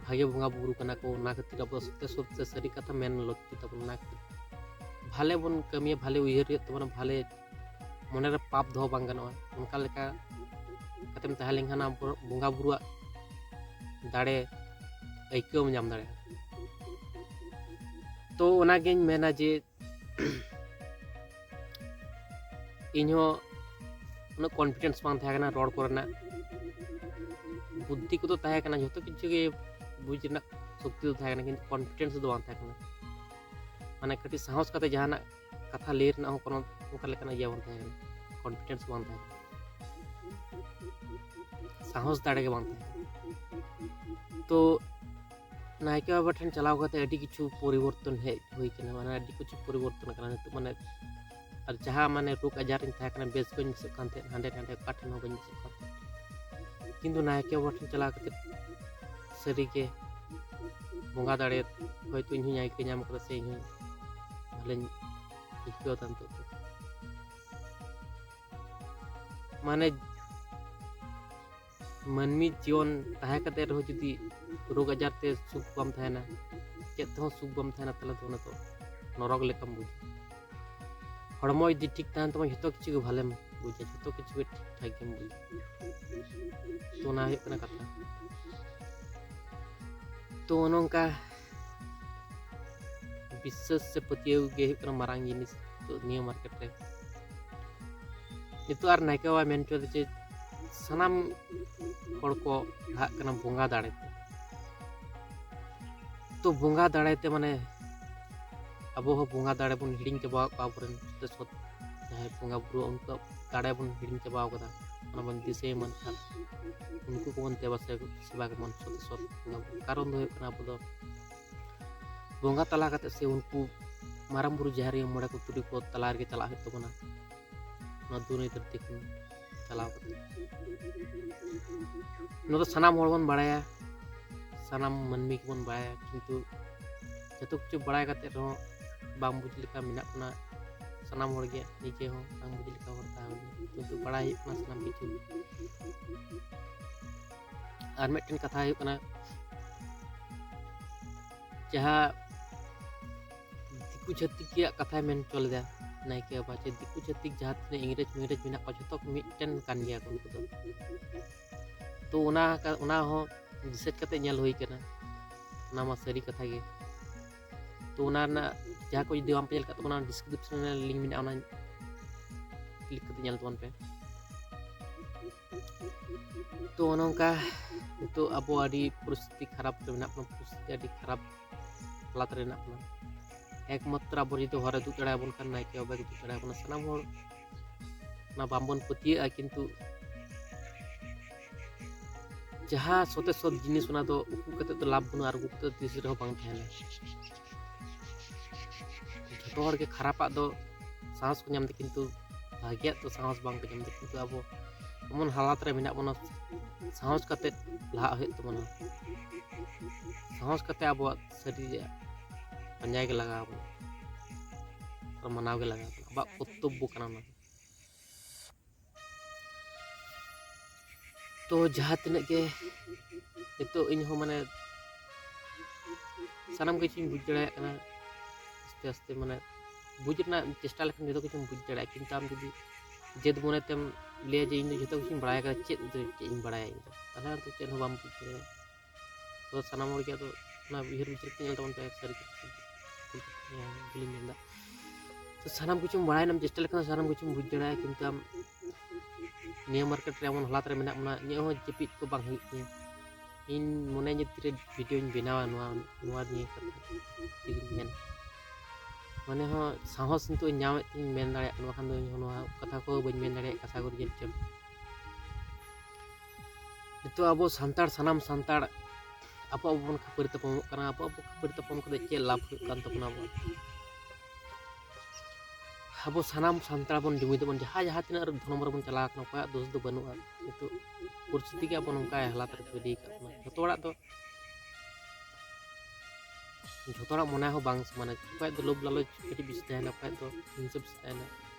ᱵᱷᱟᱜᱮ ᱵᱚᱸᱜᱟ ᱵᱩᱨᱩ ᱠᱟᱱᱟ ᱠᱚ, ᱚᱱᱟ ᱠᱷᱟᱹᱛᱤᱨ ᱟᱵᱚ ᱥᱚᱛᱮ ᱥᱚᱛ ᱥᱮ ᱥᱟᱹᱨᱤ ᱠᱟᱛᱷᱟ ᱢᱮᱱ ᱞᱟᱹᱠᱛᱤ ᱛᱟᱵᱚᱱᱟ᱾ ᱚᱱᱟ ᱠᱷᱟᱹᱛᱤᱨ ᱵᱷᱟᱞᱮ ᱵᱚᱱ ᱠᱟᱹᱢᱤᱭᱟ, ᱵᱷᱟᱞᱮ ᱩᱭᱦᱟᱹᱨ ᱦᱩᱭᱩᱜ ᱛᱟᱵᱚᱱᱟ, ᱵᱷᱟᱞᱮ ᱢᱚᱱᱮᱨᱮ ᱯᱟᱯ ᱫᱚᱦᱚ ᱵᱟᱝ ᱜᱟᱱᱚᱜᱼᱟ᱾ ᱚᱱᱠᱟ ᱞᱮᱠᱟ ᱠᱟᱛᱮᱢ ᱛᱟᱦᱮᱸ ᱞᱮᱱᱠᱷᱟᱱ ᱟᱢ ᱵᱚᱸᱜᱟ ᱵᱩᱨᱩᱣᱟᱜ ᱫᱟᱲᱮ ᱟᱹᱭᱠᱟᱹᱣ ᱧᱟᱢ ᱫᱟᱲᱮᱭᱟᱜᱼᱟ᱾ ᱛᱚ ᱚᱱᱟᱜᱤᱧ ᱢᱮᱱᱟ ᱡᱮ ᱤᱧᱦᱚᱸ ᱩᱱᱟᱹᱜ ᱠᱚᱱᱯᱷᱤᱰᱮᱱᱥ ᱵᱟᱝ ᱛᱟᱦᱮᱸ ᱠᱟᱱᱟ ᱨᱚᱲ ᱠᱚᱨᱮᱱᱟᱜ᱾ ᱵᱩᱫᱽᱫᱷᱤ ᱠᱚᱫᱚ ᱛᱟᱦᱮᱸ ᱠᱟᱱᱟ, ᱡᱷᱚᱛᱚ ᱠᱤᱪᱷᱩ ᱜᱮ ᱵᱩᱡᱽ ᱨᱮᱱᱟᱜ ᱥᱚᱠᱛᱤ ᱫᱚ ᱛᱟᱦᱮᱸ ᱠᱟᱱᱟ, ᱠᱤᱱᱛᱩ ᱠᱚᱱᱯᱷᱤᱰᱮᱱᱥ ᱫᱚ ᱵᱟᱝ ᱛᱟᱦᱮᱸ ᱠᱟᱱᱟ᱾ ᱢᱟᱱᱮ ᱠᱟᱹᱴᱤᱡ ᱥᱟᱦᱚᱥ ᱠᱟᱛᱮ ᱡᱟᱦᱟᱱᱟᱜ ᱠᱟᱛᱷᱟ ᱞᱟᱹᱭ ᱨᱮᱱᱟᱜ ᱦᱚᱸ ᱠᱳᱱᱳ ᱚᱱᱠᱟ ᱞᱮᱠᱟᱱᱟᱜ ᱤᱭᱟᱹ ᱵᱟᱝ ᱛᱟᱦᱮᱸ ᱠᱟᱱᱟ, ᱠᱚᱱᱯᱷᱤᱰᱮᱱᱥ ᱵᱟᱝ ᱛᱟᱦᱮᱸ ᱠᱟᱱᱟ, ᱥᱟᱦᱚᱥ ᱫᱟᱲᱮ ᱜᱮ ᱵᱟᱝ ᱛᱟᱦᱮᱸ ᱠᱟᱱᱟ᱾ ᱛᱚ ᱱᱟᱭᱠᱮ ᱵᱟᱵᱟ ᱴᱷᱮᱱ ᱪᱟᱞᱟᱣ ᱠᱟᱛᱮ ᱟᱹᱰᱤ ᱠᱤᱪᱷᱩ ᱯᱚᱨᱤᱵᱚᱨᱛᱚᱱ ᱦᱮᱡ ᱦᱩᱭ ᱠᱟᱱᱟ, ᱢᱟᱱᱮ ᱟᱹᱰᱤ ᱠᱤᱪᱷᱩ ᱯᱚᱨᱤᱵᱚᱨᱛᱚᱱ ᱠᱟᱱᱟ ᱱᱤᱛᱚᱜ, ᱢᱟᱱᱮ ᱟᱨ ᱡᱟᱦᱟᱸ ᱢᱟᱱᱮ ᱨᱳᱜᱽ ᱟᱡᱟᱨ ᱨᱤᱧ ᱛᱟᱦᱮᱸ ᱠᱟᱱᱟ, ᱵᱮᱥ ᱵᱟᱹᱧ ᱵᱩᱡᱷᱟᱹᱜ ᱠᱟᱱ ᱛᱟᱦᱮᱸᱫ, ᱦᱟᱸᱰᱮ ᱱᱟᱰᱮ ᱚᱠᱟ ᱴᱷᱮᱱ ᱦᱚᱸ ᱵᱟᱹᱧ ᱵᱮᱥᱚᱜ ᱠᱟᱱ ᱛᱟᱦᱮᱸᱫ᱾ ᱠᱤᱱᱛᱩ ᱱᱟᱭᱠᱮ ᱵᱟᱵᱟ ᱴᱷᱮᱱ ᱪᱟᱞᱟᱣ ᱠᱟᱛᱮ ᱥᱟᱹᱨᱤᱜᱮ ᱵᱚᱸᱜᱟ ᱫᱟᱲᱮ, ᱦᱚᱭᱛᱳ ᱤᱧ ᱦᱚᱸᱧ ᱟᱹᱭᱠᱟᱹᱣ ᱧᱟᱢ ᱠᱟᱫᱟ ᱥᱮ ᱤᱧ ᱦᱚᱸ ᱵᱷᱟᱞᱮᱧ ᱟᱹᱭᱠᱟᱹᱣ ᱮᱫᱟ ᱱᱤᱛᱚᱜ ᱫᱚ᱾ ᱢᱟᱱᱮ ᱢᱟᱹᱱᱢᱤ ᱡᱤᱭᱚᱱ ᱛᱟᱦᱮᱸ ᱠᱟᱛᱮ ᱨᱮᱦᱚᱸ ᱡᱩᱫᱤ ᱨᱳᱜᱽ ᱟᱡᱟᱨ ᱛᱮ ᱥᱩᱠ ᱵᱟᱢ ᱛᱟᱦᱮᱱᱟ, ᱪᱮᱫ ᱛᱮᱦᱚᱸ ᱥᱩᱠ ᱵᱟᱢ ᱛᱟᱦᱮᱱᱟ, ᱛᱟᱦᱚᱞᱮ ᱫᱚ ᱚᱱᱟ ᱫᱚ ᱱᱚᱨᱚᱠ ᱞᱮᱠᱟᱢ ᱵᱩᱡᱟ᱾ ᱦᱚᱲᱢᱚ ᱡᱩᱫᱤ ᱴᱷᱤᱠ ᱛᱟᱦᱮᱱ ᱛᱟᱢᱟ, ᱡᱷᱚᱛᱚ ᱠᱤᱪᱷᱩ ᱜᱮ ᱵᱷᱟᱞᱮᱢ ᱵᱩᱡᱟ, ᱡᱷᱚᱛᱚ ᱠᱤᱪᱷᱩ ᱜᱮ ᱴᱷᱤᱠ ᱴᱷᱟᱠ ᱜᱮᱢ ᱵᱩᱡᱟ᱾ ᱛᱚ ᱚᱱᱟ ᱦᱩᱭᱩᱜ ᱠᱟᱱᱟ ᱠᱟᱛᱷᱟ᱾ ᱛᱚ ᱚᱱᱮ ᱚᱱᱠᱟ ᱵᱤᱥᱥᱟᱹᱥ ᱥᱮ ᱯᱟᱹᱛᱭᱟᱹᱣ ᱜᱮ ᱦᱩᱭᱩᱜ ᱠᱟᱱᱟ ᱢᱟᱨᱟᱝ ᱡᱤᱱᱤᱥ ᱱᱤᱭᱟᱹ ᱢᱟᱨᱠᱮᱴ ᱨᱮ᱾ ᱱᱤᱛᱚᱜ ᱟᱨ ᱱᱟᱭᱠᱮ ᱵᱟᱵᱟᱭ ᱢᱮᱱ ᱦᱚᱪᱚᱭᱮᱫᱟ ᱡᱮ ᱥᱟᱱᱟᱢ ᱦᱚᱲ ᱠᱚ ᱞᱟᱦᱟᱜ ᱠᱟᱱᱟ ᱵᱚᱸᱜᱟ ᱫᱟᱲᱮ ᱛᱮ᱾ ᱛᱚ ᱵᱚᱸᱜᱟ ᱫᱟᱲᱮ ᱛᱮ ᱢᱟᱱᱮ ᱟᱵᱚ ᱦᱚᱸ ᱵᱚᱸᱜᱟ ᱫᱟᱲᱮ ᱵᱚᱱ ᱦᱤᱲᱤᱧ ᱪᱟᱵᱟᱣ ᱠᱟᱜᱼᱟ, ᱟᱵᱚᱨᱮᱱ ᱥᱚᱛ ᱡᱟᱦᱟᱸᱭ ᱵᱚᱸᱜᱟ ᱵᱩᱨᱩ ᱩᱱᱠᱩᱣᱟᱜ ᱫᱟᱲᱮ ᱵᱚᱱ ᱦᱤᱲᱤᱧ ᱪᱟᱵᱟᱣ ᱠᱟᱫᱟ, ᱚᱱᱟ ᱵᱚᱱ ᱫᱤᱥᱟᱹᱭ ᱢᱟ ᱮᱱᱠᱷᱟᱱ ᱩᱱᱠᱩ ᱠᱚᱵᱚᱱ ᱫᱮᱵᱟ ᱥᱮᱵᱟ ᱠᱚᱵᱚᱱ ᱥᱚᱛ ᱥᱚᱛ ᱵᱚᱸᱜᱟ ᱵᱩᱨᱩ᱾ ᱠᱟᱨᱚᱱ ᱫᱚ ᱦᱩᱭᱩᱜ ᱠᱟᱱᱟ ᱟᱵᱚ ᱫᱚ ᱵᱚᱸᱜᱟ ᱛᱟᱞᱟ ᱠᱟᱛᱮ ᱥᱮ ᱩᱱᱠᱩ ᱢᱟᱨᱟᱝ ᱵᱩᱨᱩ ᱡᱟᱦᱮᱨ ᱟᱭᱳ ᱢᱚᱬᱮ ᱠᱚ ᱛᱩᱨᱩᱭ ᱠᱚ ᱛᱟᱞᱟ ᱨᱮᱜᱮ ᱪᱟᱞᱟᱜ ᱦᱩᱭᱩᱜ ᱛᱟᱵᱚᱱᱟ ᱱᱚᱣᱟ ᱫᱩᱱᱤᱭᱟᱹ ᱫᱷᱟᱹᱨᱛᱤ ᱠᱷᱚᱱ ᱪᱟᱞᱟᱣ ᱠᱟᱛᱮ᱾ ᱱᱚᱣᱟ ᱫᱚ ᱥᱟᱱᱟᱢ ᱦᱚᱲ ᱵᱚᱱ ᱵᱟᱲᱟᱭᱟ, ᱥᱟᱱᱟᱢ ᱢᱟᱹᱱᱢᱤ ᱠᱚᱵᱚᱱ ᱵᱟᱲᱟᱭᱟ, ᱠᱤᱱᱛᱩ ᱡᱚᱛᱚ ᱠᱤᱪᱷᱩ ᱵᱟᱲᱟᱭ ᱠᱟᱛᱮ ᱨᱮᱦᱚᱸ ᱵᱟᱝ ᱵᱩᱡᱽ ᱞᱮᱠᱟ ᱢᱮᱱᱟᱜ ᱵᱚᱱᱟ ᱥᱟᱱᱟᱢ ᱦᱚᱲ ᱜᱮ᱾ ᱱᱤᱡᱮ ᱦᱚᱸ ᱵᱟᱝ ᱵᱩᱡᱽ ᱞᱮᱠᱟ ᱦᱚᱲ ᱛᱟᱦᱮᱸ ᱦᱩᱭ ᱞᱮᱱᱟ, ᱠᱤᱱᱛᱩ ᱵᱟᱲᱟᱭ ᱦᱩᱭᱩᱜ ᱠᱟᱱᱟ ᱥᱟᱱᱟᱢ ᱠᱤᱪᱷᱩ᱾ ᱟᱨ ᱢᱤᱫᱴᱮᱱ ᱠᱟᱛᱷᱟ ᱦᱩᱭᱩᱜ ᱠᱟᱱᱟ, ᱡᱟᱦᱟᱸ ᱫᱤᱠᱩ ᱪᱷᱟᱹᱛᱤᱠ ᱨᱮᱭᱟᱜ ᱠᱟᱛᱷᱟᱭ ᱢᱮᱱ ᱦᱚᱪᱚ ᱞᱮᱫᱟ ᱱᱟᱭᱠᱮ ᱵᱟᱵᱟ, ᱡᱮ ᱫᱤᱠᱩ ᱪᱷᱟᱹᱛᱤᱠ ᱡᱟᱦᱟᱸ ᱛᱤᱱᱟᱹᱜ ᱤᱝᱨᱮᱡᱽ ᱢᱤᱝᱨᱮᱡᱽ ᱢᱮᱱᱟᱜ ᱠᱚᱣᱟ, ᱡᱷᱚᱛᱚ ᱠᱚ ᱢᱤᱫᱴᱮᱱ ᱠᱟᱱ ᱜᱮᱭᱟ ᱠᱚ ᱩᱱᱠᱩ ᱫᱚ᱾ ᱛᱚ ᱚᱱᱟ ᱠᱟ-, ᱚᱱᱟ ᱦᱚᱸ research ᱠᱟᱛᱮ ᱧᱮᱞ ᱦᱩᱭ ᱠᱟᱱᱟ, ᱚᱱᱟ ᱢᱟ ᱥᱟᱹᱨᱤ ᱠᱟᱛᱷᱟ ᱜᱮ᱾ ᱛᱚ ᱚᱱᱟ ᱨᱮᱱᱟᱜ ᱡᱟᱦᱟᱸ ᱠᱚ ᱡᱩᱫᱤ ᱵᱟᱝ ᱯᱮ ᱧᱮᱞ ᱠᱟᱜ ᱛᱟᱵᱚᱱᱟ, description ᱨᱮ link ᱢᱮᱱᱟᱜᱼᱟ, ᱚᱱᱟ click ᱠᱟᱛᱮ ᱧᱮᱞ ᱛᱟᱵᱚᱱ ᱯᱮ᱾ ᱛᱚ ᱚᱱᱮ ᱚᱱᱠᱟ ᱱᱤᱛᱚᱜ ᱟᱵᱚ ᱟᱹᱰᱤ ᱯᱚᱨᱤᱥᱛᱷᱤᱛᱤ ᱠᱷᱟᱨᱟᱯ ᱨᱮ ᱢᱮᱱᱟᱜ ᱵᱚᱱᱟ, ᱯᱚᱨᱤᱥᱛᱷᱤᱛᱤ ᱟᱹᱰᱤ ᱠᱷᱟᱨᱟᱯ ᱦᱟᱞᱟᱛ ᱨᱮ ᱢᱮᱱᱟᱜ ᱵᱚᱱᱟ᱾ ᱮᱠᱢᱟᱛᱨᱚ ᱟᱵᱚ ᱡᱩᱫᱤ ᱦᱚᱨᱮ ᱩᱫᱩᱜ ᱫᱟᱲᱮᱭᱟᱵᱚᱱ ᱠᱷᱟᱱ ᱱᱟᱭᱠᱮ ᱵᱟᱵᱟᱭ ᱩᱫᱩᱜ ᱫᱟᱲᱮᱭᱟᱵᱚᱱᱟ᱾ ᱥᱟᱱᱟᱢ ᱦᱚᱲ ᱚᱱᱟ ᱵᱟᱝᱵᱚᱱ ᱯᱟᱹᱛᱭᱟᱹᱜᱼᱟ, ᱠᱤᱱᱛᱩ ᱡᱟᱦᱟᱸ ᱥᱚᱛᱮ ᱥᱚᱛ ᱡᱤᱱᱤᱥ, ᱚᱱᱟ ᱫᱚ ᱩᱠᱩ ᱠᱟᱛᱮ ᱫᱚ ᱞᱟᱵᱷ ᱵᱟᱹᱱᱩᱜᱼᱟ ᱟᱨ ᱩᱠᱩ ᱠᱟᱛᱮ ᱛᱤᱥ ᱨᱮᱦᱚᱸ ᱵᱟᱝ ᱛᱟᱦᱮᱱᱟ᱾ ᱡᱷᱚᱛᱚ ᱦᱚᱲ ᱜᱮ ᱠᱷᱟᱨᱟᱯᱟᱜ ᱫᱚ ᱥᱟᱦᱚᱥ ᱠᱚ ᱧᱟᱢ ᱮᱫᱟ, ᱠᱤᱱᱛᱩ ᱵᱷᱟᱜᱮᱭᱟᱜ ᱫᱚ ᱥᱟᱦᱚᱥ ᱵᱟᱝ ᱠᱚ ᱧᱟᱢ ᱮᱫᱟ᱾ ᱠᱤᱱᱛᱩ ᱟᱵᱚ ᱮᱢᱚᱱ ᱦᱟᱞᱟᱛ ᱨᱮ ᱢᱮᱱᱟᱜ ᱵᱚᱱᱟ, ᱥᱟᱦᱚᱥ ᱠᱟᱛᱮ ᱞᱟᱦᱟᱜ ᱦᱩᱭᱩᱜ ᱛᱟᱵᱚᱱᱟ᱾ ᱥᱟᱦᱚᱥ ᱠᱟᱛᱮ ᱟᱵᱚᱣᱟᱜ ᱥᱟᱹᱨᱤ ᱨᱮᱭᱟᱜ ᱯᱟᱸᱡᱟᱭ ᱜᱮ ᱞᱟᱜᱟᱣ ᱵᱚᱱᱟ ᱟᱨ ᱢᱟᱱᱟᱣ ᱜᱮ ᱞᱟᱜᱟᱣ ᱵᱚᱱᱟ, ᱟᱵᱚᱣᱟᱜ ᱠᱚᱨᱛᱚᱵᱵᱚ ᱠᱟᱱᱟ ᱚᱱᱟ ᱫᱚ᱾ ᱛᱚ ᱡᱟᱦᱟᱸ ᱛᱤᱱᱟᱹᱜ ᱜᱮ ᱱᱤᱛᱚᱜ ᱤᱧ ᱦᱚᱸ ᱢᱟᱱᱮ ᱥᱟᱱᱟᱢ ᱠᱤᱪᱷᱩᱧ ᱵᱩᱡᱽ ᱫᱟᱲᱮᱭᱟᱜ ᱠᱟᱱᱟ ᱟᱥᱛᱮ ᱟᱥᱛᱮ, ᱢᱟᱱᱮ ᱵᱩᱡᱽ ᱨᱮᱱᱟᱜ ᱪᱮᱥᱴᱟ ᱞᱮᱠᱷᱟᱱ ᱡᱚᱛᱚ ᱠᱤᱪᱷᱩᱢ ᱵᱩᱡᱽ ᱫᱟᱲᱮᱭᱟᱜᱼᱟ᱾ ᱠᱤᱱᱛᱩ ᱟᱢ ᱡᱩᱫᱤ ᱡᱮᱫ ᱢᱚᱱᱮ ᱛᱮᱢ ᱞᱟᱹᱭᱟ ᱡᱮ ᱤᱧ ᱫᱚ ᱡᱚᱛᱚ ᱠᱤᱪᱷᱩᱧ ᱵᱟᱲᱟᱭ ᱠᱟᱫᱟ, ᱪᱮᱫ ᱫᱚ ᱪᱮᱫ ᱤᱧ ᱵᱟᱲᱟᱭᱟ ᱤᱧ ᱫᱚ, ᱛᱟᱦᱚᱞᱮ ᱟᱢ ᱫᱚ ᱪᱮᱫ ᱦᱚᱸ ᱵᱟᱢ ᱵᱩᱡᱽ ᱫᱟᱲᱮᱭᱟᱜᱼᱟ᱾ ᱛᱚ ᱥᱟᱱᱟᱢ ᱦᱚᱲ ᱜᱮ ᱟᱫᱚ ᱚᱱᱟ ᱩᱭᱦᱟᱹᱨ ᱵᱤᱪᱟᱹᱨ ᱠᱟᱛᱮ ᱧᱮᱞ ᱛᱟᱵᱚᱱ ᱯᱮ, ᱥᱟᱹᱨᱤ ᱠᱟᱛᱷᱟ ᱥᱮ ᱵᱷᱩᱞ ᱠᱟᱛᱷᱟ, ᱦᱮᱸ, ᱵᱷᱩᱞᱤᱧ ᱢᱮᱱᱫᱟ᱾ ᱛᱚ ᱥᱟᱱᱟᱢ ᱠᱤᱪᱷᱩᱢ ᱵᱟᱲᱟᱭ ᱨᱮᱱᱟᱜ ᱮᱢ ᱪᱮᱥᱴᱟ ᱞᱮᱠᱷᱟᱱ ᱥᱟᱱᱟᱢ ᱠᱤᱪᱷᱩᱢ ᱵᱩᱡᱽ ᱫᱟᱲᱮᱭᱟᱜᱼᱟ, ᱠᱤᱱᱛᱩ ᱟᱢ ᱱᱤᱭᱟᱹ ᱢᱟᱨᱠᱮᱴ ᱨᱮ ᱮᱢᱚᱱ ᱦᱟᱞᱟᱛ ᱨᱮ ᱢᱮᱱᱟᱜ ᱵᱚᱱᱟ, ᱤᱧᱟᱹᱜ ᱦᱚᱸ ᱡᱟᱹᱯᱤᱫ ᱠᱚ ᱵᱟᱝ ᱦᱩᱭᱩᱜ ᱛᱤᱧᱟᱹ᱾ ᱤᱧ ᱢᱚᱱᱮᱭᱟ ᱡᱮ ᱛᱤᱨᱮ ᱵᱷᱤᱰᱤᱭᱳᱧ ᱵᱮᱱᱟᱣᱟ ᱱᱚᱣᱟ, ᱱᱚᱣᱟ ᱱᱤᱭᱟᱹ ᱠᱟᱛᱷᱟ ᱛᱮᱜᱮᱧ ᱢᱮᱱ, ᱢᱟᱱᱮ ᱦᱚᱸ ᱥᱟᱦᱚᱥ ᱱᱤᱛᱚᱜ ᱤᱧ ᱧᱟᱢᱮᱫ ᱛᱤᱧ ᱢᱮᱱ ᱫᱟᱲᱮᱭᱟᱜ ᱠᱟᱱᱟ, ᱵᱟᱠᱷᱟᱱ ᱫᱚ ᱤᱧ ᱦᱚᱸ ᱱᱚᱣᱟ ᱠᱟᱛᱷᱟ ᱠᱚ ᱵᱟᱹᱧ ᱢᱮᱱ ᱫᱟᱲᱮᱭᱟᱜ, ᱠᱟᱛᱷᱟ ᱠᱚ ᱨᱤᱡᱮᱠᱴ ᱪᱮᱫ᱾ ᱱᱤᱛᱚᱜ ᱟᱵᱚ ᱥᱟᱱᱛᱟᱲ, ᱥᱟᱱᱟᱢ ᱥᱟᱱᱛᱟᱲ ᱟᱵᱚ ᱟᱵᱚ ᱵᱚᱱ ᱠᱷᱟᱹᱯᱟᱹᱨᱤ ᱛᱟᱯᱟᱢᱚᱜ ᱠᱟᱱᱟ᱾ ᱟᱵᱚ ᱟᱵᱚ ᱠᱷᱟᱹᱯᱟᱹᱨᱤ ᱛᱟᱯᱟᱢ ᱠᱟᱛᱮ ᱪᱮᱫ ᱞᱟᱵᱷ ᱦᱩᱭᱩᱜ ᱠᱟᱱ ᱛᱟᱵᱚᱱᱟ? ᱟᱵᱚ, ᱟᱵᱚ ᱥᱟᱱᱟᱢ ᱥᱟᱱᱛᱟᱲ ᱵᱚᱱ ᱡᱩᱢᱤᱫᱚᱜ ᱵᱚᱱ, ᱡᱟᱦᱟᱸ ᱡᱟᱦᱟᱸ ᱛᱤᱱᱟᱹᱜ ᱫᱷᱚᱨᱚᱢ ᱨᱮᱵᱚᱱ ᱪᱟᱞᱟᱣ ᱠᱟᱱᱟ, ᱚᱠᱚᱭᱟᱜ ᱫᱳᱥ ᱫᱚ ᱵᱟᱹᱱᱩᱜᱼᱟ᱾ ᱱᱤᱛᱚᱜ ᱯᱚᱨᱤᱥᱛᱷᱤᱛᱤ ᱜᱮ ᱟᱵᱚ ᱱᱚᱝᱠᱟ ᱦᱟᱞᱟᱛ ᱨᱮ ᱤᱫᱤ ᱟᱠᱟᱫ ᱵᱚᱱᱟ᱾ ᱡᱷᱚᱛᱚ ᱦᱚᱲᱟᱜ ᱫᱚ, ᱡᱷᱚᱛᱚ ᱦᱚᱲᱟᱜ ᱢᱚᱱᱮ ᱦᱚᱸ ᱵᱟᱝ ᱥᱚᱢᱟᱱᱟ᱾ ᱚᱠᱚᱭᱟᱜ ᱫᱚ ᱞᱳᱵᱷ ᱞᱟᱞᱚᱪ ᱠᱟᱹᱴᱤᱡ ᱵᱮᱥᱤ ᱛᱟᱦᱮᱱᱟ, ᱚᱠᱚᱭᱟᱜ ᱫᱚ ᱦᱤᱝᱥᱟᱹ ᱵᱮᱥᱤ ᱛᱟᱦᱮᱱᱟ,